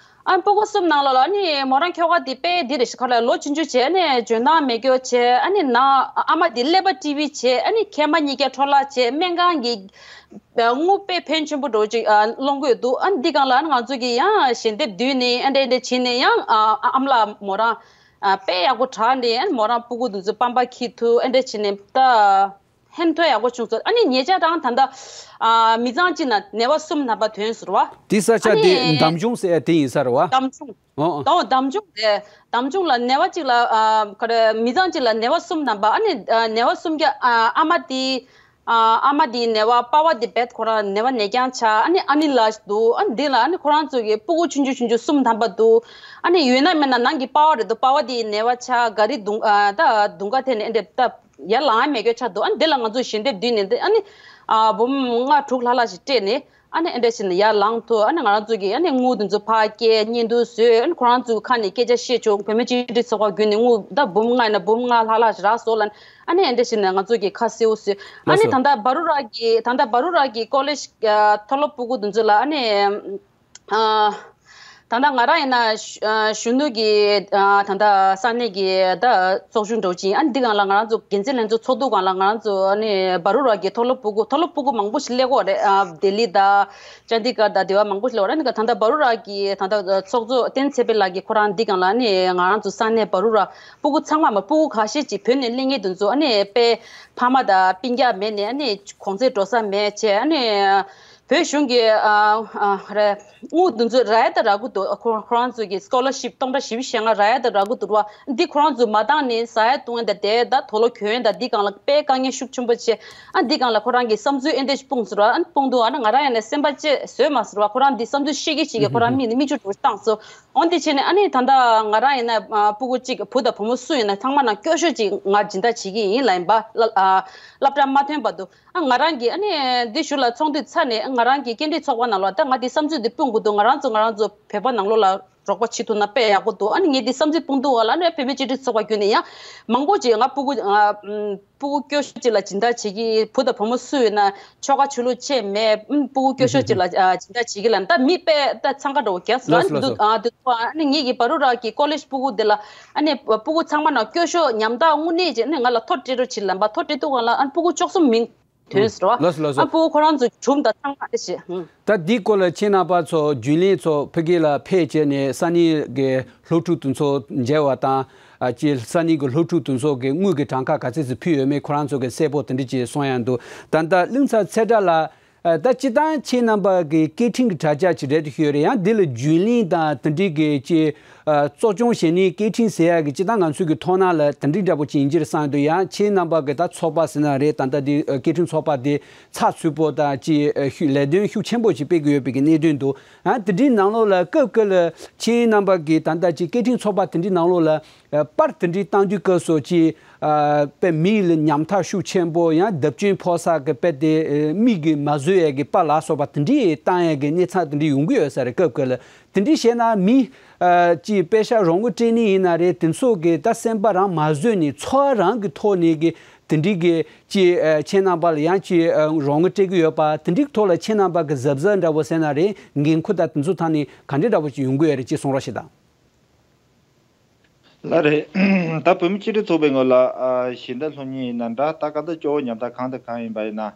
ཨ་སྤུ་གུ་གསུམ་ནང་ལོགས་ལ་ཨ་ནི་མོ་རང་ཁྱོ་ག་དེ་དཔེ་འདི་རེད་ཤག་ཁ་ལ་ལོ་ཆུང་ཆུང་བྱས། ཨ་ནི་འཇོན་ཐང་མེད་སྐྱོ་བྱས། ཨ་ནི་ན་ཨ་མ་དེ་ཀླད་པ་ཊི་བི་བྱས། ཨ་ནི་མཁལ་མ་གཉིས་ཀ་འཕྲོ་བརླག་བྱས། སྨན་ཁང་གི་དངུལ་དཔེ་ཕོན་ཆེན་པོ་འདྲ་བོ་ཅིག་ཨ་སློང་གི་ཡོད་འདུག་ཨ་འདི་སྒང་ལ་ཨ་ནི་ང་ཚོ་གིས་ཡང་ཞལ་འདེབས་བསྡུས་ནས་ཨ་འདྲ་ཨ་འདྲ་བྱས་ནས་ཡང་ཨ་ཨ་མ་ལགས་མོ་རང་ཨ་དཔེ་ཡག་པོ་དྲག་ནས། ཨ་ནི་མོ་རང་སྤུ་གུ་དེ་ཚོ་ཕམ་པ་འཁྱེར་ཐུབ། ཨ་འདྲ་བྱས་ནས་ད་ཕན་ཐོགས་ཡག་པོ་བྱུང་སོང་། ཨ་ནི་ཉེ་ཆར་རང་ད་ལྟ་ཨ་མི་ཚང་གཅིག་ན་ནད་པ་གསུམ་ཐམ་པ་ཐོན་ཟེར་བ། དེ་ས་ཆ་ཨ་དེ་ནི་འདམ་གཞུང་ཟེར་ཡ་དེ་ཡིན་ས་རེད་བ། འདམ་གཞུང་། ཨོ་ཨོ། ཨོ་འདམ་གཞུང་རེད། འདམ་གཞུང་ལ་ནད་པ་གཅིག་ལ་ཨ་ག་རེ་མི་ཚང་གཅིག་ལ་ནད་པ་གསུམ་ཐམ་པ། ཨ་ནི་ཨ་ནད་པ་གསུམ་ཀ་ཨ་ཨ་མ་དེ། ཨ་ཨ་མ་དེའི་ནད་པ་པ་ཕ་དེ་རྦད་ཁོ་རང་ནད་པ་ནད་རྐྱེན་ཆགས། ཨ་ནི་ཨ་ནི་ལ་འདུག་ཨ་ནི་འདི་ལ་ཨ་ནི་ཁོ་རང་ཚོ་གི་སྤུ་གུ་ཆུང་ཆུང་ཆུང་ཆུང་གསུམ་ཐམ་པ་འདུག་ཨ་ནི་ཡོད་ན་མེད་ན་ནང་གི་པ་ཕ་རེད་འདུག་པ་ཕ་དེའི་ནད་པ་ཆགས། ག་རེ་དུང་ཨ་ད་དུང་ཀ་ཐེབས་ནས་ཨེ་འདྲ་ད་ཡར་ལངས་མེད་སྐྱོ་ཆགས་འདུག་ཨ་ནི་འདི་ལ་ང་ཚོ་ཞལ་འདེབས་བསྡུས་ནས་འདི་ཨ་ནི་ཨ་འབུམ་ལྔ་དྲུག་ལྷག་ལྷག་ཞིག་སྤྲད་ནས། ཨ་ནི་ཨེ་འདྲ་བྱས་ནས་ཡར་ལངས་ཐུབ། ཨ་ནི་ང་རང་ཚོ་གིས་ཨ་ནི་དངུལ་དེ་ཚོ་ཕར་སྐྱེལ། བརྙན་ཐུང་བཟོས། ཨ་ནི་ཁོ་རང་ཚོའི་ཁ་ནས་སྐད་ཆ་བཤད་བྱུང་། བོད་མི་སྤྱི་འཐུས་ཚོགས་པ་བརྒྱུད་ནས་དངུལ་ད་འབུམ་ལྔ་ཡིན་ན་འབུམ་ལྔ་ལྷག་ལྷག་ཞིག་རག་སོང་ལབ། ཨ་ནི་ཨེ་འདྲ་བྱས་ནས་ང་ཚོ་གིས་ཁ་གསལ་པོ་བཟོས། ཨ་ནི་ལགས་སོ། ད་ལྟ་བ་རུ་ར་གི་ད་ལྟ་བ་རུ་ར་གི་ཀོ་ལེཇ་ཨ་མཐོ་སློབ་སྤུ་གུ་དེ་ཚོ་ལ་ཨ་ནི་ཨ་ད་ལྟ་ང་རང་ཡིན་ན་གཞོན་ཨ་གཞོན་ནུ་གི་ཨ་ད་ལྟ་ས་གནས་ཀྱི་ད་ཚོགས་ཆུང་འདྲ་བོ་ཅིག་ཡིན། ཨ་ནི་འདི་སྒང་ལ་ང་རང་ཚོ་འགན་འཛིན་ལྷན་ཚོགས་ཚོགས་འདུ་སྒང་ལ་ང་རང་ཚོ་ཨ་ནི་བ་རུ་ར་གི་མཐོ་སློབ་སྤུ་གུ་མཐོ་སློབ་སྤུ་གུ་མང་པོ་ཞིག་སླེབས་ཀྱི་ཡོད་རེད། ཨ་ལྡི་ལི་དང་ཅན་དི་གར་དང་དེ་བ་མང་པོ་ཞིག་སླེབས་ཀྱི་ཡོད་རེད། ཨ་ནི་ད་ལྟ་བ་རུ་ར་གི་ད་ལྟ་ཚོགས་གཙོ་བསྟན་འཛིན་ཚེ་འཕེལ་ལགས་ཀྱིས་ཁོ་རང་འདི་སྒང་ལ་ཨ་ནི་ང་རང་ཚོ་ས་གནས་བ་རུ་ར་སྤུ་གུ་ཚང་མ་མ་སྤུ་གུ་ཁ་ཤས་ཅིག་བོད་ནས་སླེབས་མཁན་དེ་ཚོ་ཨ་ནི་དཔེ་ཕ་མ་དང་སྤུན་ཀྱག་མེད་ནས་ཨ་ནི་གོང་ཚད་འགྲོ་ས་མེད་བྱས། ཨ་ནི་བོད་གཞུང་གི་ཨ་ཨ་རེད། དངུལ་དེ་ཚོ་རག་ཡ་ད་རག་གི་འདུག་ཁོ་ཁོ་རང་ཚོ་གི་སི་ཀོ་ལར་ཤིབ་སྟོང་ཕྲག་བཞི་བཅུ་ཞེ་ལྔ་རག་ཡ་ད་རག་གི་འདུག་ར། འདི་ཁོ་རང་ཚོ་མ་འདང་ནས་ཟ་ཡ་བཏུང་ཡ་ད་དེ་ད་དུག་ལོག་གྱོན་ཡ་ད་འདི་སྒང་ལ་དཔེ་དཀའ་ངལ་ཤུགས་ཆེན་པོ་བྱས། ཨ་འདི་སྒང་ལ་ཁོ་རང་གི་བསམ་ཚུལ་ཨེ་འདྲ་ཞིག་སྤུངས་སོང་ར། ཨ་སྤུངས་དུས་ཨ་ནི་ང་རང་ཡང་ནས་སེམས་པ་བཅད་བཟོད་མ་སོང་ར། ཁོ་རང་འདི་བསམ་ཚུལ་བཤད་ཀྱི་བྱེད་ཀྱི་ཁོ་རང་མིག་ནས་མིག་ཆུ་འགྲོ་བཏང་སོང་། འོན་ཏེ་བྱས་ནས་ཨ་ནི་ད་ལྟ་ང་རང་ཡིན་ན་ཨ་སྤུ་གུ་གཅིག་བུ་དང་བུ་མོ་སུ་ཡིན་ན་ཚང་མ་ནང་སྐྱོ་ཤོས་ཅིག་ང་སྦྱིན་བདག་བྱེད་ཀྱི་ཡིན་ལབ་ཡིན་པ། ཨ་སློབ་གྲྭ་མ་ཐོན་བར་དུ། ཨ་ང་རང་གིས་ཨ་ནི་འདི་ཞུ་ལ་ཚོགས་འདུ་ཚར་ནས་ང་རང་གི་སྐད་འཕྲིན་ཚོགས་པ་ནང་ལ་ད་ང་འདི་བསམ་ཚུལ་འདི་སྤུངས་དགོས་འདུག་ང་རང་ཚོ་ང་རང་ཚོ་བོད་པ་ནང་ལོགས་ལ་རོགས་པ་བྱེད་ཐུབ་ན་དཔེ་ཡག་པོ་འདུག་ཨ་ནི་ངས་འདི་བསམ་ཚུལ་སྤུངས་འདུག་བ་ལ་ནི་བོད་མི་སྤྱི་འཐུས་ཚོགས་པ་བརྒྱུད་ནས་ཡང་མང་པོ་ཅིག་ང་སྤུ་གུ་ཨ་ཨམ་སྤུ་གུ་སྐྱོ་ཤོས་ཅིག་ལ་སྦྱིན་བདག་བྱེད་ཀྱི། བུ་དང་བུ་མོ་སུ་ཡོད་ན་ཆོལ་ཁ་ཆོས་ལུགས་ཁྱད་མེད། ཨམ་སྤུ་གུ་སྐྱོ་ཤོས་ཅིག་ལ་ཨ་སྦྱིན་བདག་བྱེད་ཀྱི་ལབ་ན་ད་མི་དཔེ་ད་འཚང་ཁ་འདྲ་བོ་རྒྱག་སོང་། ལགས་སོ་ལགས་སོ། ཨ་འདི་ཚོ་ཨ་ནི་ངེད་ཀྱི་བ་རུ་ར་གི་ཀོ་ལེཇ་སྤུ་གུ་འདི་ལ་ཨ་ནི་སྤུ་གུ་ཚང་མ་ནང་སྐྱོ་ཤོས་ཉམ་ཐག་དངོས་གནས་ཅིག་ཨ་ནི་ང་ལ་ཐོ་སྤྲད་རོགས་བྱེད་ལབ་པ། ཐོ་སྤྲད་དུས་སྒང་ལ་ཨ་ནི་སྤུ་གུ་བཅུ་གསུམ་མིན། དོན་ཟེར་བ། ལགས་སོ་ལགས་སོ། ཨ་ཕོ་ཁོ་རང་ཚོ་གྲུབ་མཐའ་ཚང་མ་དེ་བྱེད། ད་འདི་སྐོར་ལ་ཁྱེད་རྣམ་པ་ཚོ་རྒྱུན་ལས་ཚོ་ཕ་གི་ལ་ཕེབས་བྱས་ནས་ས་གནས་ཀྱི་སློབ་ཕྲུག་དེ་ཚོ་མཇལ་བ་དང་། ཨ་ཅེ་ས་གནས་ཀྱི་སློབ་ཕྲུག་དེ་ཚོ་གི་དངུལ་གྱི་གྲངས་ཀ་ག་ཚད་ཙམ་ཕུལ་ཡོད་མེད་ཁོ་རང་ཚོ་གི་གསལ་པོ་དེ་འདྲ་ཅིག་གསུང་ཡ་འདུག་ད་ལྟ་གླིང་ཚ་ཚེ་བཀྲ་ལགས། ཨ་ད་སྤྱིར་བཏང་ཁྱེད་རྣམ་པ་གི་སྐད་འཕྲིན་གྱི་དྲ་རྒྱ་ཅིག་རེད་དུ་ཤོད་རེད། ཡང་འདི་ལ་རྒྱུན་ལས་དང་དེ་འདྲའི་གི་ཅིག་ཨ་གཙོ་སྐྱོང་བྱེད་ནི་སྐད་འཕྲིན་ཟེར་ཡ་གི་སྤྱིར་བཏང་ང་ཚོའི་གི་མཐོང་སྣང་ལ་དེ་འདྲའི་འདྲ་པོ་ཅིག་ཡིན་གྱི་རེད་བསམ་འདུག་ཡང་ཁྱེད་རྣམ་པ་གི་ད་ཚོགས་པ་ཟེར་ན་རེད། ད་ལྟ་འདི་ཨ་སྐད་འཕྲིན་ཚོགས་པ་འདི་ཚགས་ཚུད་པོ་དང་ཅིག་ཨ་ཤུགས་ལས་དོན་ཤུགས་ཆེན་པོ་ཅིག་སྤེལ་གི་ཡོད་པའི་གི་གནད་དོན་འདུག་ཨ་དེ་འདྲའི་ནང་ལོགས་ལ་སྐབས་སྐབས་ལ་ཁྱེད་རྣམ་པ་གི་ད་ལྟ་ཅིག་སྐད་འཕྲིན་ཚོགས་པ་དེ་འདྲའི་ནང་ལོགས་ལ། ཨ་པར་དེ་འདྲའི་བཏང་དུས་སྐབས་སུ་ཅིག་ཨ་དཔེ་མི་ལ་ཉམ་ཐག་ཤུགས་ཆེན་པོ་ཡང་བརྡབ་སྐྱོན་ཕོག་ས་གི་དཔེ་དེ་ཨ་མིག་གིས་མ་བཟོད་ཡས་ཀྱི་པར་ལ་སོགས་པ་དེ་འདྲའི་བཏང་ཡས་ཀྱི་གནས་ཚང་དེ་འདྲའི་ཡོང་གི་ཡོད་ས་རེད། སྐབས་སྐབས་ལ་དེ་འདྲའི་བྱས་ན་མི་ཨ་ཅིག་དཔེ་ཤ་རོགས་དངུལ་སྤྲད་ནི་ཡིན་ན་རེད། དེ་ཚོ་གི་ད་སེམས་པ་རང་མ་བཟོད་ནས་ཚོར་བ་རང་གི་ཐོག་ནས་གི་དེ་འདྲའི་གི་ཅིག་ཨ་ཁྱེད་རྣམ་པ་ལ་ཡང་ཅིག་ཨ་རོགས་དངུལ་སྤྲད་ཀྱི་ཡོད་པ་དེ་འདྲའི་ཐོག་ལ་ཁྱེད་རྣམ་པ་གི་གཟབ་གཟབ་འདྲ་བོ་ཟེར་ན་རེད། འགན་ཁུར་དང་དེ་ཚོ་ཐང་ནས་ག་འདྲའི་འདྲ་བོ་ཅིག་ཡོང་གི་ཡོད་རེད། ཅིག་གསུང་རོགས་ཞེས་དང་། ལགས་རེད། ད་བོད་མི་སྤྱི་འཐུས་ཚོགས་པའི་ངོས་ལ་ཨ་གཞན་དག་སློབ་གཉེར་ཡིན་ན་འདྲ། ད་ག་ད་སྐྱོ་བོ་ཉམ་ཐག་གང་དང་གང་ཡིན་པ་ཡིན་ན།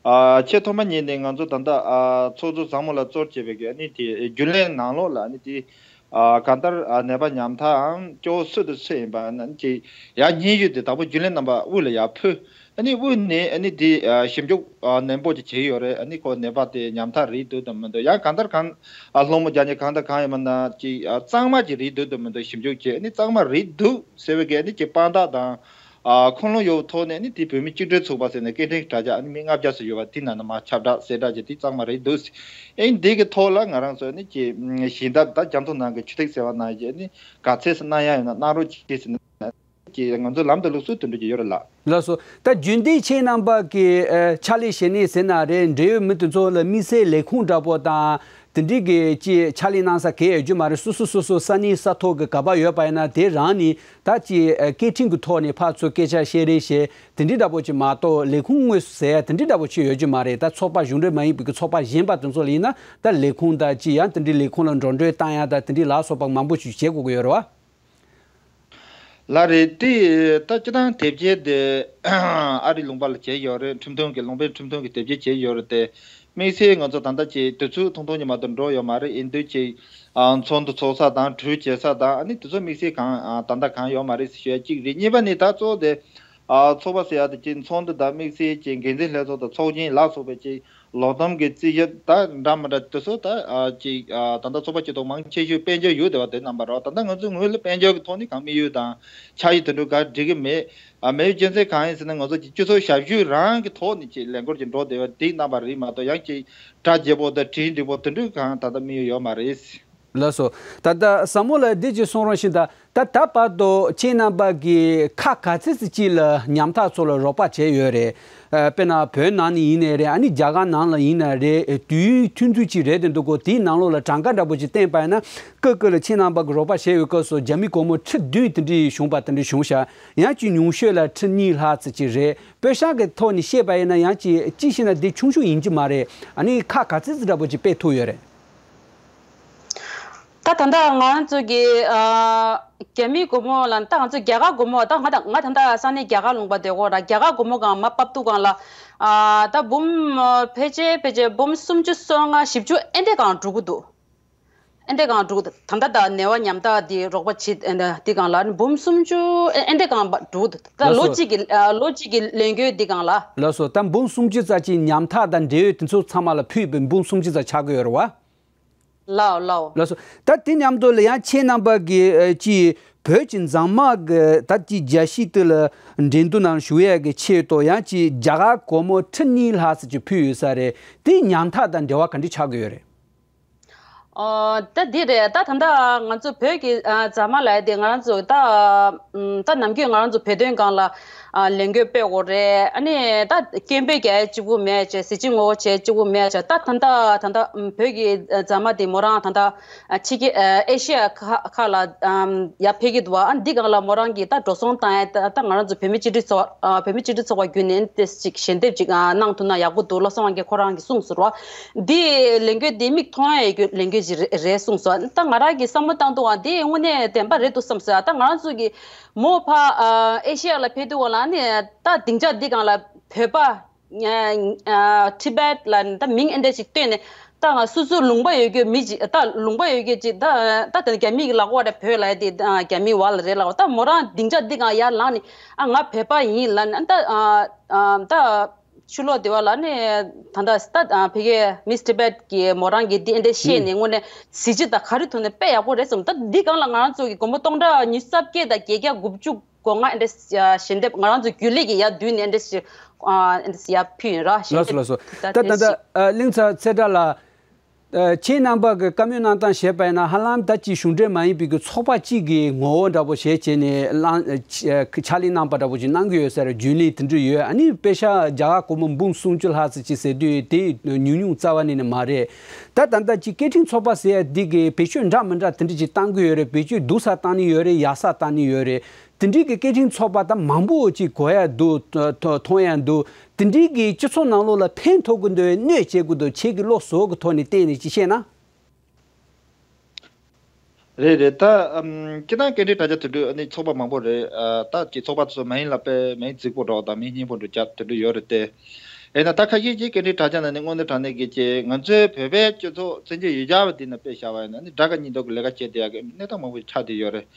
ཨ་ཆེས་ཐོག་མ་ཉིད་ནས་ང་ཚོ་ད་ལྟ་ཨ་ཚོགས་གཙོ་བཟང་མོ་ལགས་གཙོར་བྱས་པའི་གི་ཨ་ནི་དེ་རྒྱུན་ལས་ནང་ལོགས་ལ་ཨ་ནི་དེ་ཨ་གང་ལྟར་ཨ་ནད་པ་ཉམ་ཐག་ཨང་སྐྱོ་བོ་སུ་དང་སུ་ཡིན་པ་ཨ་ནི་ཅིག་ཡར་སྙན་ཞུ་དེ་དང་པོ་རྒྱུན་ལས་རྣམ་པ་དབུས་ལ་ཡར་ཕུལ། ཨ་ནི་དབུས་ནས་ཨ་ནི་དེ་ཨ་ཞིབ་འཇུག་ཨ་ནན་པོ་ཅིག་བྱས་ཡོད་རེད། ཨ་ནི་ཁོ་ནད་པ་དེ་ཉམ་ཐག་རེད་འདུག་དང་མི་འདུག་ཡང་གང་ལྟར་གང་ཨ་སློང་མོ་རྒྱག་མཁན་གང་དང་གང་ཡོད་མ་ན་ཅིག་ཨ་གཙང་མ་ཅིག་རེད་འདུག་དང་མི་འདུག་ཞིབ་འཇུག་བྱས། ཨ་ནི་གཙང་མ་རེད་འདུག་ཟེར་བའི་གི་ཨ་ནི་ཅིག་དཔང་རྟགས་དང་ཨ་ཁུངས་ལུང་ཡོད་ཐོག་ནས་ཨ་ནི་དེ་བོད་མི་སྤྱི་འཐུས་ཚོགས་པ་ཟེར་ནས་སྐད་འཕྲིན་དྲ་རྒྱ་ཨ་ནི་མི་ལྔ་བརྒྱ་ཙམ་ཡོད་པ་དེ་ནང་ན་མར་ཁྱབ་བསྒྲགས་གསལ་བསྒྲགས་བྱས། དེ་གཙང་མ་རེད་འདུག་ཨ་ནི་འདི་གི་ཐོག་ལ་ང་རང་ཚོ་ཨ་ནི་ཅིག་ཞལ་འདེབས་ད་རྒྱ་མཚོ་ནང་གི་ཆུ་ཐིགས་ཟེར་བ་ནང་བཞིན་ཨ་ནི་ག་ཚད་ཙམ་གནང་ཡ་ཡོད་ན་གནང་རོགས་གྱིས་ཟེར་ནས། ཀྱི་ང་ཚོ་ལམ་དང་ལུགས་སྲོལ་དེ་འདྲ་ཅིག་ཡོད་རེད་ལགས། ལགས་སོ། ད་རྒྱུན་ལྡན་ཁྱེད་རྣམ་པ་གི་ཨ་ཕྱག་ལས་བྱེད་གནས་ཟེར་ན་རེད། འབྲེལ་ཡོད་མི་དེ་ཚོ་ལ་དམིགས་བསལ་ལས་ཁུངས་འདྲ་པོ་དང་དེ་འདྲའི་གི་ཅིག་ཕྱག་ལས་གནང་ས་གང་ཡང་ཡོད་རྒྱུ་མ་རེད། སོ་སོ་སོ་སོ་ས་གནས་ས་ཐོག་གི་ག་པར་ཡོད་པ་ཡིན་ན་དེ་རང་ནས་ད་ཅིག་ཨ་སྐད་འཕྲིན་གྱི་ཐོག་ནས་ཕར་ཚུར་སྐད་ཆ་བཤད་རེས་བྱས་དེ་འདྲའི་འདྲ་པོ་ཅིག་མ་གཏོགས་ལས་ཁུངས་དངོས་སུ་ཟེར་ཡ་དེ་འདྲའི་འདྲ་པོ་ཅིག་ཡོད་རྒྱུ་མ་རེད། ད་ཚོགས་པ་གཞུང་འབྲེལ་མ་ཡིན་པའི་གི་ཚོགས་པ་གཞན་པ་དེ་ཚོ་ལ་ཡིན་ན་ད་ལས་ཁུངས་དང་ཅིག་ཡང་དེ་འདྲའི་ལས་ཁུངས་ལ་འགྲོ་གྲོན་བཏང་ཡ་དང་དེ་འདྲའི་ལ་སོགས་པ་མང་པོ་ཞིག་བྱེད་དགོས་ཀྱི་ཡོད་རེད་བ། ལགས་རེད། དེ་ད་སྤྱིར་བཏང་དེབ་སྐྱེལ་དེ་ཨ་རི་ལུང་པ་ལ་བྱས་ཡོད་རེད། ཁྲིམས་མཐུན་གྱི་ལུང་པའི་ཁྲིམས་མཐུན་གྱི་དེབ་སྐྱེལ་བྱས་ཡོད་རེད་དེ། དམིགས་བསལ་ང་ཚོ་ད་ལྟ་ཅིག་དུས་ཚོད་ཐུང་ཐུང་ཉི་མ་དུ་འགྲོ་ཡོད་མ་རེད། ཡིན་དུས་ཅིག་ཨ་ཚོགས་འདུ་ཚོགས་ས་དང་གྲོས་བྱེད་ས་དང་ཨ་ནི་དེ་ཚོ་དམིགས་བསལ་གང་ཨ་ད་ལྟ་གང་ཡོད་མ་རེད་ཞུ་ཡ་གཅིག་རེད། གཉིས་པ་ནི་ད་གཙོ་བོ་དེ་ཨ་ཚོགས་པ་ཟེར་ཡ་དེ་ཅིག་ཚོགས་འདུ་དང་དམིགས་བསལ་ཅིག་འགན་འཛིན་ལྷན་ཚོགས་དང་ཚོགས་ཆེན་ལ་སོགས་པའི་ཅིག་ལོག་གཏམ་གྱི་རྩིས་ཞིབ་ད་འདྲ་མི་འདྲ་དེ་ཚོ་ད་ཨ་ཅིག་ཨ་ད་ལྟ་ཚོགས་པ་སྐྱིད་སྡུག་མང་ཆེ་ཤོས་དཔལ་འབྱོར་ཡོད་བསྡད་པ་དེ་རྣམ་པ་རོ། ད་ལྟ་ང་ཚོའི་ངོས་ལ་དཔལ་འབྱོར་གྱི་ཐོག་ནས་གང་དམིགས་ཡུལ་དང་ཆ་ཡི་དོན་འགྲུབ་ག་འགྲིག་གི་མེད། ཨ་མེད་རྒྱུ་མཚན་གང་ཡིན་ཟེར་ན་ང་ཚོ་གི་སྤྱི་ཚོགས་ཞབས་ཞུ་རང་གི་ཐོག་ནས་ཅིག་ལས་འགུལ་ཅིག་འགྲོ་བསྡད་པ་དེ་རྣམ་པ་རེད་མ་གཏོགས་ཡང་ཅིག་གྲ་རྒྱས་པོ་དང་གྲ་སྒྲིག་པོ་དེ་འདྲ་གང་ད་ལྟ་དམིགས་ཡུལ་ཡོད་མ་རེད། ལགས་སོ། ད་ལྟ་ཟབ་མོ་ལགས་འདི་ཅིག་གསུང་རོགས་ཞེས་དང་། ད་ད་བར་དུ་ཁྱེད་རྣམ་པ་གིས་ཁག་ག་ཚད་ཅིག་ལ་ཉམ་ཐག་ཚོ་ལ་རོགས་པ་བྱས་ཡོད་རེད། ཨ་དཔེར་ན་བོད་ནང་ནས་ཡིན་ནའི་རེད། ཨ་ནི་རྒྱ་གར་ནང་ལ་ཡིན་ནའི་རེད། དུས་ཡུན་ཐུང་ཐུང་ཅིག་རེད་དེ་འདུག་གོ། དེའི་ནང་ལོགས་ལ་གྲངས་ཀ་འདྲ་པོ་ཅིག་བསྟན་པ་ཡིན་ན་སྐབས་སྐབས་ལ་ཁྱེད་རྣམ་པ་གིས་རོགས་པ་བྱས་ཡོད་སྐབས་སུ་རྒྱ་མི་སྒོར་མོ་ཁྲི་བདུན་དེ་འདྲ་བྱུང་པ་དེ་འདྲ་བྱུང་ཤག་ཡང་ཅིག་ཉུང་ཤོས་ལ་ཁྲི་གཉིས་ལྷག་ཙམ་ཅིག་རེད། པེ་ཤག་གི་ཐོག་ནས་བཤད་པ་ཡིན་ན་ཡང་ཅིག་ཅིག་བཤད་ན་དེ་ཆུང་ཆུང་ཡིན་གྱི་མ་རེད། ཨ་ནི་ཁག་ག་ཚད་ཙམ་འདྲ་པོ་ཅིག་སྤེལ་ཐུབ་ཡོད་རེད། ད་ད་ལྟ་ང་རང་ཚོ་གི་ཨ་རྒྱ་མིའི་སྒོར་མོ་ལ་ད་ང་ཚོ་རྒྱ་གར་སྒོར་མོ་ད་ང་ད་ང་ད་ལྟ་ས་གནས་རྒྱ་གར་ལུང་པ་བསྡད་ཡོད་ར། རྒྱ་གར་སྒོར་མོ་གང་མར་ཕབ་དུས་སྒང་ལ་ཨ་ད་འབུམ་ཨ་ཕལ་ཆེར་ཕལ་ཆེར་འབུམ་སུམ་ཅུ་སོ་ལྔ་བཞི་བཅུ་ཨེ་འདྲས་སྒང་འགྲོ་གི་འདུག་ཨེ་འདྲས་སྒང་འགྲོ་གི་འདུག་ད་ལྟ་ད་ནད་པ་ཉམ་ཐག་འདི་རོགས་པ་བྱེད་ཨེ་འདྲ་འདི་སྒང་ལ་འབུམ་སུམ་ཅུ་ཨེ་འདྲས་སྒང་འགྲོ་གི་འདུག་ད་ལགས་ལོ་སོ། གཅིག་གི་ཨ་ལོ་གཅིག་གི་ལས་འགུལ་འདི་སྒང་ལ། ལགས་སོ། ད་འབུམ་སུམ་ཅུ་ཙམ་ཅིག་ཉམ་ཐག་དང་འབྲེལ་ཡོད་དེ་ཚོ་ཚང་མ་ལ་ཕུལ་བའི་འབུམ་སུམ་ཅུ་ཙམ་ཆགས་ཀྱི་ཡོད་རེད་བ། ལགས་ལགས། ལགས་སོ། ད་དེ་མཉམ་དུ་ལ་ཡང་ཁྱེད་རྣམ་པ་གིས་ཨ་ཅིག་བོད་ཀྱི་མཛངས་མ་གི་ད་ཅིག་རྒྱལ་སྤྱི་དེ་ལ་འགྲན་བསྡུར་ནང་ཞུགས་ཡས་ཀྱི་ཆེད་དུ་ཡང་ཅིག་རྒྱ་གར་སྒོར་མོ་ཁྲི་གཉིས་ལྷག་ཙམ་ཅིག་ཕུལ་ཡོད་ས་རེད། དེ་ཉམ་ཐག་དང་འབྲེལ་བ་ག་འདྲ་ཆགས་ཀྱི་ཡོད་རེད། ཨོ་ད་འདི་རེད། ད་ད་ལྟ་ང་ཚོ་བོད་ཀྱི་ཨ་མཛངས་མ་ལབ་ཡ་དེ་ང་རང་ཚོ་ད་ཨམ་ད་ནམ་རྒྱུན་ང་རང་ཚོ་བོད་དོན་སྒང་ལ་ཨ་ལས་འགུལ་སྤེལ་དགོས་རེད། ཨ་ནི་ད་སྐད་འབོད་རྒྱག་ཡ་གཅིག་པུ་མེད་བྱས། གཟི་བརྗིད་ངོ་རྒོལ་བྱེད་ཡ་གཅིག་པུ་མེད་བྱས། ད་ད་ལྟ་ད་ལྟ་ཨམ་བོད་ཀྱི་ཨ་མཛངས་མ་དེ་མོ་རང་ད་ལྟ་ཨ་ཕྱི་རྒྱལ་ཨ་ཨེ་ཤི་ཡ་ཁག་ཁག་ལ་ཨམ་ཡར་ཕེབས་ཀྱི་འདུག་བ། ཨ་འདི་སྒང་ལ་མོ་རང་གིས་ད་འགྲོ་སོང་བཏང་ཡ། ད་ད་ང་རང་ཚོ་བོད་མི་སྤྱི་འཐུས་ཚོགས་ཨ་བོད་མི་སྤྱི་འཐུས་ཚོགས་པ་བརྒྱུད་ནས་ཏེ་ཅིག་ཞལ་འདེབས་ཅིག་ཨ་གནང་ཐུབ་ན་ཡག་པོ་འདུག་བློ་བཟང་དབང་རྒྱལ་ཁོ་རང་གིས་གསུངས་སོང་བ། འདི་ལས་འགུལ་འདི་མིག་མཐོང་ཡ་ཡོད་རྒྱུ་ལས་འགུལ་ཅིག་རེད་གསུངས་སོང་། ད་ང་རང་གིས་བསམ་བློ་བཏང་དུས་ཨ་འདི་དངོས་གནས་བདེན་པ་རེད་འདུག་བསམ་སོང་། ད་ང་རང་ཚོ་གི་མོ་ཕ་ཨ་ཨེ་ཤི་ཡ་ལ་ཕེབས་དུས་སྒང་ལ་ཨ་ནི་ད་སྡིངས་ཆ་འདི་སྒང་ལ་བོད་པ་ ཨ་ཨ་ཊི་བེཊ་ལ་ད་མིང་ཨེ་འདྲ་ཞིག་བཏོན་ནས། ད་ང་སོ་སོ་ལུང་པ་ཡོད་རྒྱུ་མི་ཅིག་ད་ལུང་པ་ཡོད་རྒྱུ་ཅིག་ད་ད་དེ་རྒྱ་མི་གི་ལབ་དགོས་རེད། བོད་ལ་དེ་རྒྱ་མི་བ་ལ་རེད་ལབ། ད་མོ་རང་སྡིངས་ཆ་འདི་གང་ཡར་ལངས་ནས་ཨ་ང་བོད་པ་ཡིན་ལབ་ནས། ད་ཨ་ཨ་ད་ཕྱི་ལོགས་དེ་བ་ལ་ནས་ད་ད་ད་ཕ་གི་མིས་ཊི་བེཊ་གི་མོ་རང་གི་འདི་ཨེ་འདྲ་བཤད་ནས་དངོས་གནས་གཟི་བརྗིད་དང་ག་རེ་ཐོག་ནས་དཔེ་ཡག་པོ་རེད་བསམ། ད་འདི་གང་ལ་ང་རང་ཚོ་གི་སྒོར་མོ་སྟོང་ཕྲག་ཉི་ཤུ་རྩ་བརྒྱད་དང་བརྒྱད་བརྒྱ་དགུ་བཅུ་སྒོ་ང་ཨེ་འདྲ་ཞལ་འདེབས་ང་རང་ཚོ་རྒྱུན་ལས་ཀྱི་ཡར་བསྡུས་ནས་ཨེ་འདྲ་ཞིག་ཨེ་འདྲ་ཞིག་ཡར་ཕུལ་ཡིན་ར། ཞལ་ལགས་སོ། ལགས་སོ། འདེབས་ད་ད་ད་ད་ཨ་གླིང་ཚ་ཚེ་བཀྲ་ལགས། ཨ་ཁྱེད་རྣམ་པ་གི་བཀའ་མོལ་གནང་སྟངས་བྱས་པ་ཡིན་ན་ཧ་ལམ་ད་ཅིག་གཞུང་འབྲེལ་མ་ཡིན་པའི་གི་ཚོགས་པ་གཅིག་གི་ངོ་བོ་འདྲ་པོ་བྱས་བྱས་ནས་གླེང་ཨ་ཕྱག་ལས་གནང་པ་འདྲ་པོ་ཅིག་གནང་གི་ཡོད་ས་རེད། རྒྱུན་ལས་དེ་འདྲ་ཡོད། ཨ་ནི་པེ་ཤག་རྒྱ་གར་སྒོར་མོ་འབུམ་སུམ་ཅུ་ལྷག་ཙམ་ཅིག་ཟེར་དུས་དེ་ཉུང་ཉུང་རྩ་བ་ནས་ནི་མ་རེད། ད་ད་ལྟ་ཅིག་སྐད་འཕྲིན་ཚོགས་པ་ཟེར་ཡ་འདི་གི་བེད་སྤྱོད་འདྲ་མི་འདྲ་དེ་འདྲ་ཅིག་བཏང་གི་ཡོད་རེད། བེད་སྤྱོད་སྡུག་ས་བཏང་ནི་ཡོད་རེད། ཡག་ས་བཏང་ནི་ཡོད་རེད། དེ་འདྲའི་གི་སྐད་འཕྲིན་ཚོགས་པ་ད་མང་པོ་ཅིག་གོ་ཡ་འདུག་ཐོ་མཐོང་ཡ་འདུག་དེ་འདྲའི་གི་སྤྱི་ཚོགས་ནང་ལོགས་ལ་ཕན་ཐོགས་ཀྱི་འདུག་གནོད་བྱེད་ཀྱི་འདུག་ཁྱེད་ཀྱི་བློ་བཟོ་གི་ཐོག་ནས་བལྟས་ནས་ཅིག་བཤད་ན། རེད་རེད། ད་ཨམ་སྤྱིར་བཏང་སྐད་འཕྲིན་དྲ་རྒྱ་དེ་འདྲ་ཨ་ནི་ཚོགས་པ་མང་པོ་རེད། ཨ་ད་ཀྱི་ཚོགས་པ་དེ་ཚོ་མིང་ལ་དཔེ་མིང་རྫིག་པོ་འདྲ་བོ་དང་མིང་སྙན་པོ་འདྲ་བོ་རྒྱབ་དེ་འདྲ་ཡོད་རེད་དེ། ཡིན་ན་ད་ཁ་ཤས་ཀྱིས་སྐད་འཕྲིན་དྲ་རྒྱ་ནང་ནས་དངོས་གནས་དྲང་གནས་ཀྱི་ཅིག་ང་ཚོའི་བོད་པའི་སྤྱི་ཚོགས་བཙན་བྱོལ་ཡུལ་གྱར་བ་འདི་ནས་དཔེ་བཞག་པ་ཡིན་ན་ནི་དགྲ་དགའ་གཉེན་སྡུག་གི་ལས་ཀ་བྱས་བསྡད་ཡག་གི་གནས་སྟངས་མང་པོ་ཆགས་བསྡད་ཡོད་རེད།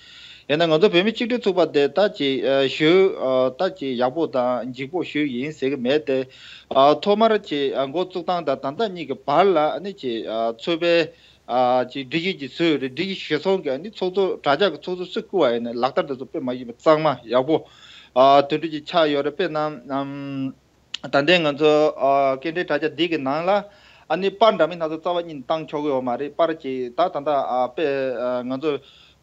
ཡིན་ན་ང་ཚོ་བོད་མི་ཆིག་སྒྲིལ་ཚོགས་པ་དེ་ད་ཅིག་ཨ་ཞུ་ཨ་ད་ཅིག་ཡག་པོ་དང་ལྗིད་པོ་ཞུ་ཡིན་ཟེར་གི་མེད་དེ། ཨ་ཐོག་མར་ཅིག་ཨ་འགོ་བཙུགས་སྟངས་དང་ད་ལྟ་གཉིས་ཀྱི་བར་ལ་ཨ་ནི་ཅིག་ཨ་ཚོགས་པའི་ཨ་ཅིག་སྒྲིག་གཞི་ཅིག་བཟོས་ཡོད་རེད། སྒྲིག་གཞི་གཞིར་བཟུང་གི་ཨ་ནི་ཚོགས་གཙོ་དྲ་རྒྱ་གི་ཚོགས་གཙོ་སུ་བསྐོ་བ་ཡིན་ན་ལག་བསྟར་དེ་ཚོ་དཔེ་མ་ཡིན་པ་གཙང་མ་ཡག་པོ་ཨ་དེ་འདྲ་ཅིག་ཆགས་ཡོད་རེད། དཔེར་ན་ཨམ། ད་ལྟའི་ང་ཚོ་ཨ་སྐད་འཕྲིན་དྲ་རྒྱ་འདི་གི་ནང་ལ་ཨ་ནི་པར་འདྲ་མིན་སྣ་ཚོགས་རྩ་བ་ཉིད་ནས་བཏང་ཆོག་གི་ཡོད་མ་རེད། པར་གྱི་ད་ད་ལྟ་ཨ་དཔེ་ཨ་ང་ཚོ་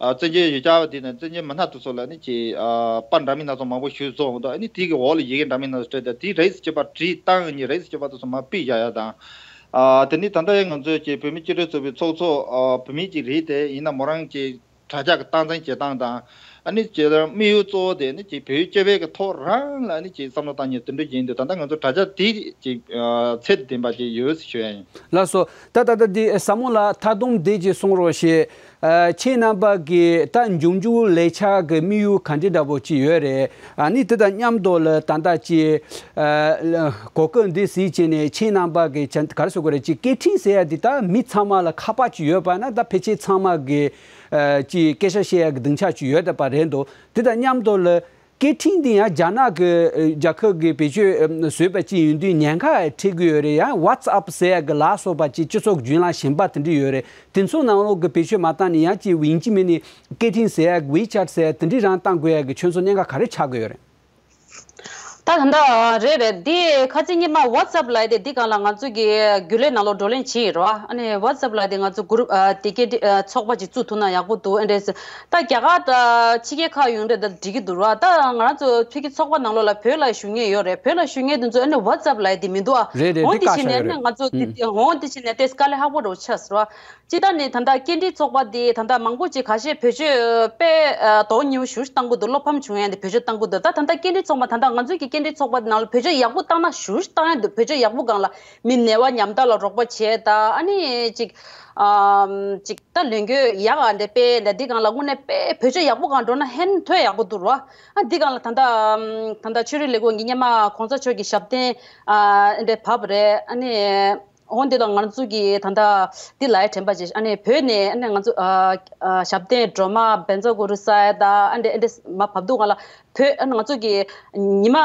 ཨ་བཙན་བྱོལ་ཡུལ་གྱར་བ་འདི་ནས་བཙན་བྱོལ་མི་སྣ་དེ་ཚོ་ལ་ནི་ཅིག་ཨ་པར་འདྲ་མིན་སྣ་ཚོགས་མང་པོ་ཞིག་བཟོ་འོང་དུས་ཨ་ནི་དེ་གི་འོག་ལ་ཡི་གེ་འདྲ་མིན་སྣ་ཚོགས་སྤྲད་དེ་དེ་རིས་སུ་བྱེད་པ་བྲིས་བཏང་ནི་རིས་སུ་བྱེད་པ་དེ་ཚོ་མར་ཕུད་བཞག་ཡ་དང་། ཨ་དེ་ནི་ད་ལྟ་ཡང་ང་ཚོའི་ཅིག་བོད་མི་སྤྱི་འཐུས་ཚོགས་པའི་ཚོགས་གཙོ་ཨ་བུད་མེད་ཅིག་རེད་དེ། ཡིན་ན་མོ་རང་ཅིག་དྲ་རྒྱ་གི་སྟངས་འཛིན་བྱེད་སྟངས་དང་། ཨ་ནི་ཅིག་དམིགས་ཡུལ་གཙོ་བོ་དེ་ནི་ཅིག་བོད་སྤྱི་པའི་གི་ཐོག་རང་ལ་ནི་ཅིག་བསམ་བློ་བཏང་མཁན་དེ་འདྲ་ཡིན་དུས་ད་ལྟ་ང་ཚོ་དྲ་རྒྱ་དེ་ཅིག་ཨ་ཚད་ལྡན་པ་ཅིག་ཡོད་ཟེར་ཞུ་ཡ་ཡིན། ལགས་སོ། ད་ད་ལྟ་འདི་ཟབ་མོ་ལགས་མཐའ་སྡོམ་དེ་ཅིག་གསུང་རོགས་ཞེས། ཨ་ཁྱེད་རྣམ་པ་གི་ད་འབྱུང་འགྱུར་ལས་འཆར་གི་དམིགས་ཡུལ་ག་འདྲ་འདྲ་པོ་ཅིག་ཡོད་རེད། ཨ་ནི་དེ་དང་མཉམ་དུ་ལ་ད་ལྟ་ཅིག་ཨ་གོ་སྐབས་འདི་གཟིགས་བྱས་ནས་ཁྱེད་རྣམ་པ་གི་ཅན་ག་རེ་ཟེར་དགོས་རེད། ཅིག་སྐད་འཕྲིན་ཟེར་ཡ་འདི་ད་མི་ཚང་མ་ལ་ཁ་པར་ཅིག་ཡོད་པ་ན་ད་ཕལ་ཆེར་ཚང་མ་གི་ཨ་ཅིག་སྐད་ཆ་བཤད་ཡ་གི་སྡིངས་ཆ་ཅིག་ཡོད་བསྡད་པ་རེད་འདུག་དེ་དང་མཉམ་དུ་ལ་སྐད་འཕྲིན་འདི་ཡང་རྒྱ་ནག་གི་ཨ་རྒྱལ་ཁབ་ཀྱིས་བེད་སྤྱོད་ཨ་བཟོས་པ་ཅིག་ཡིན་དུས་ཉེན་ཁ་འཕྲད་ཀྱི་ཡོད་རེད། ཡང་ཝ་ཙི་ཨབ་ཟེར་ཡ་གི་ལ་སོགས་པ་ཅིག་སྤྱི་ཚོགས་ཀྱི་བརྒྱུད་ལམ་གཞན་པ་དེ་འདྲ་ཡོད་རེད། དེ་ཚོ་ནང་ལོགས་ཀྱི་བེད་སྤྱོད་མ་བཏང་ནས་ཡང་ཅིག་ཡིན་གཅིག་མིན་ནི་སྐད་འཕྲིན་ཟེར་ཡ་གི་ཝི་ཅེཊ་ཟེར་ཡ་དེ་འདྲ་རང་བཏང་དགོས་ཡ་གི་ཁྱོད་ཚོ་གནད་འགག་ག་རེ་ཆགས་ཀྱི་ཡོད་རེད། ད་ད་ལྟ་རེད་རེད། འདི་ཁ་སང་ཉི་མ་ཝ་ཙི་ཨབ་ལབ་ཡ་དེ་འདི་སྒང་ལ་ང་ཚོ་གི་རྒྱུན་ལས་ནང་ལོགས་བགྲོ་གླེང་བྱས་ཡོད་རེད་བ། ཨ་ནི་ཝ་ཙི་ཨབ་ལབ་ཡ་དེ་ང་ཚོ་གུ་རུབ་ཨ་དེ་སྐད་འདི་ཨ་ཚོགས་པ་ཅིག་བཙུགས་ཐུབ་ན་ཡག་པོ་འདུག་ཨེ་འདྲས། ད་རྒྱ་གར་ད་ཕྱི་རྒྱལ་ཁག་ཡོང་འདྲ་ད་འགྲིག་གི་འདུག་ར། ད་ང་རང་ཚོ་ཕ་གི་ཚོགས་པ་ནང་ལོགས་ལ་བོད་ལ་བཞུགས་མཁན་ཡོད་རེད། བོད་ལ་བཞུགས་མཁན་དེ་ཚོ་ཨ་ནི་ཝ་ཙི་ཨབ་ལབ་ཡ་དེ་མི་འདུག་ཨ། རེད་རེད། འོ་འདི་དེ་བཀག་བྱས་ནས་ཨ་ནི་ང་ཚོ་འོ་འདི་བྱས་ནས་ཏེ་དཀའ་ལས་ཁག་པོ་འདྲ་བོ་ཆགས་སོང་ར། སྤྱིར་བཏང་ནས་ད་ལྟ་སྐད་འཕྲིན་ཚོགས་པ་འདི་ད་ལྟ་མང་པོ་ཅིག་ཁ་ཤས་བེད་སྤྱོད་དཔེ་ཨ་དོ་ཉེ་བོ་ཞེ་པོ་ཞིག་བཏང་གི་འདུག་བློ་ཕམ་བྱུང་ཡ་འདི་བེད་སྤྱོད་བཏང་གི་འདུག་ད་ད་ལྟ་སྐད་འཕྲིན་ཚོགས་པ་ད་ལྟ་ང་ཚོའི་གི་སྐད་འཕྲིན་ཚོགས་པ་ནང་ལ་བེད་སྤྱོད་ཡག་པོ་བཏང་ན་ཞེ་པོ་ཞིག་བཏང་ཡ་འདུག་བེད་སྤྱོད་ཡག་པོ་སྒང་ལ་མི་ནད་པ་ཉམས་ཐག་ལ་རོགས་པ་བྱས་ད་ཨ་ནི་ཅིག་ཨམ་ཅིག་ད་ལས་འགུལ་ཡག་ཨ་འདྲ་སྤེལ་འདྲ་འདི་སྒང་ལ་དངོས་གནས་དཔེ་བེད་སྤྱོད་ཡག་པོ་སྒང་འགྲོ་ན་ཧན་ཐོས་ཡག་པོ་འདུག་ར། ཨ་འདི་སྒང་ལ་ད་ལྟ་ཨམ་ད་ལྟ་ཆོས་རིག་ལས་ཁུངས་ཀྱི་སྔོན་མ་གོང་ས་མཆོག་གི་ཞབས་བརྟན་ཨ་འདྲ་བབས་རེད། ཨ་ནི། འོ་འདི་དང་ང་ཚོ་གི་ད་ལྟ་འདི་ལ་ཡ་དྲན་པ་བྱེད། ཨ་ནི་བོད་ནས་ཨ་ནི་ང་ཚོ་ཨ་ཨ་ཞབས་བརྟན་སྒྲོལ་མ་བཛྲ་གུ་རུ་ས་ཡ་དང་ཨ་འདྲ་ཨ་འདྲ་མར་བབས་འདུག་ག་ལ། བོད་ཨ་ནི་ང་ཚོ་གི་ཉི་མ་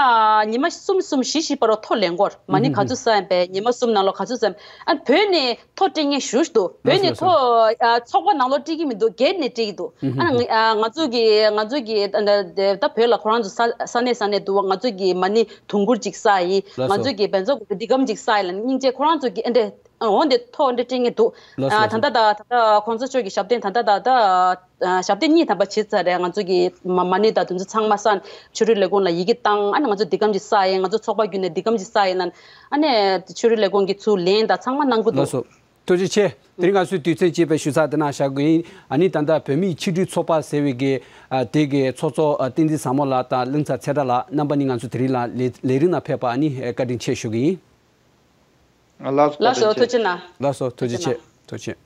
ཉི་མ་གསུམ་གསུམ་བཞི་བཞི་བར་དུ་ཐོ་ལེན་སྐོར་མ་ཎི་ག་ཚོད་གསན་པས་ཉི་མ་གསུམ་ནང་ལོགས་ག་ཚོད་གསན། ཨ་བོད་ནས་ཐོ་སྤྲད་མཁན་ཞེ་པོ་ཞིག་འདུག་བོད་ནས་ཐོ་ཨ་ཚོགས་པ་ནང་ལོགས་སྤྲད་ཀྱི་མི་འདུག་སྒེར་ནས་སྤྲད་ཀྱི་འདུག་ཨ་ནི་ང་ཨ་ང་ཚོ་གི་ང་ཚོ་གི་ད་ད་ད་བོད་ལ་ཁོ་རང་ཚོ་ས་ས་གནས་ས་གནས་འདུག་བ། ང་ཚོ་གི་མ་ཎི་དུང་དཀར་ཅིག་བསགས་ཡིན། ལགས་ང་སོ། ཚོ་གི་བཛྲ་གུ་རུ་འདི་གམ་ཅིག་བསགས་ཡིན་ལ་སྙིང་རྗེ་ཁོ་རང་ཚོ་གི་ཨེ་འདྲས་འོ་འདི་ཐོག་འདྲ་སྤྲད་མཁན་འདུག་ལགས་ཨ་སོ། ད་ལྟ་ད་ད་གོང་ས་མཆོག་གི་ཞབས་བརྟན་ད་ལྟ་ད་ད་ཨ་ཞབས་བརྟན་གཉིས་ཐམ་པ་བྱས་ཚར་རེད། ང་ཚོ་གི་མ་མ་ཎི་དང་དེ་ཚོ་ཚང་མ་བསགས་ཆོས་རིག་ལས་ཁུངས་ལ་ཡི་གེ་བཏང་ཨ་ནི་ང་ཚོ་འདི་གམ་ཅིག་བསགས་ཡིན། ང་ཚོ་ཚོགས་པ་བརྒྱུད་ནས་འདི་གམ་ཅིག་བསགས་ཡིན་ལ་ཨ་ནི་ཆོས་རིག་ལས་ཁུངས་ཀྱི་ཚུར་ལན་དང་ཚང་མ་གནང་གི་ལགས་འདུག་སོ། ཐུགས་རྗེ་ཆེ། དེ་རིང་ང་ཚོའི་དུས་ཚོད་ཅིག་པའི་ཞུ་ཚགས་དེ་ན་བཞག་དགོས་ཡིན། ཨ་ནི་ད་ལྟ་བོད་མིའི་ཆིག་སྒྲིལ་ཚོགས་པ་ཟེར་བའི་གི་ཨ་དེ་གི་ཚོགས་གཙོ་ཨ་བསྟན་འཛིན་བཟང་མོ་ལགས་དང་གླིང་ཚ་ཚེ་བཀྲ་ལགས་རྣམ་པ་གཉིས་ང་ཚོ་དེ་རིང་ལ་ལས་ལས་རིམ་ནང་ཕེབས་པ་ཨ་ནི་བཀའ་དྲིན་ཆེ་ཞུ་གི་ཡིན། ལགས་སོ། ལགས་སོ། ཐུགས་རྗེ་གནང་། ལགས་སོ། ཐུགས་རྗེ་ཆེ། ཐུགས་རྗེ་ཆེ།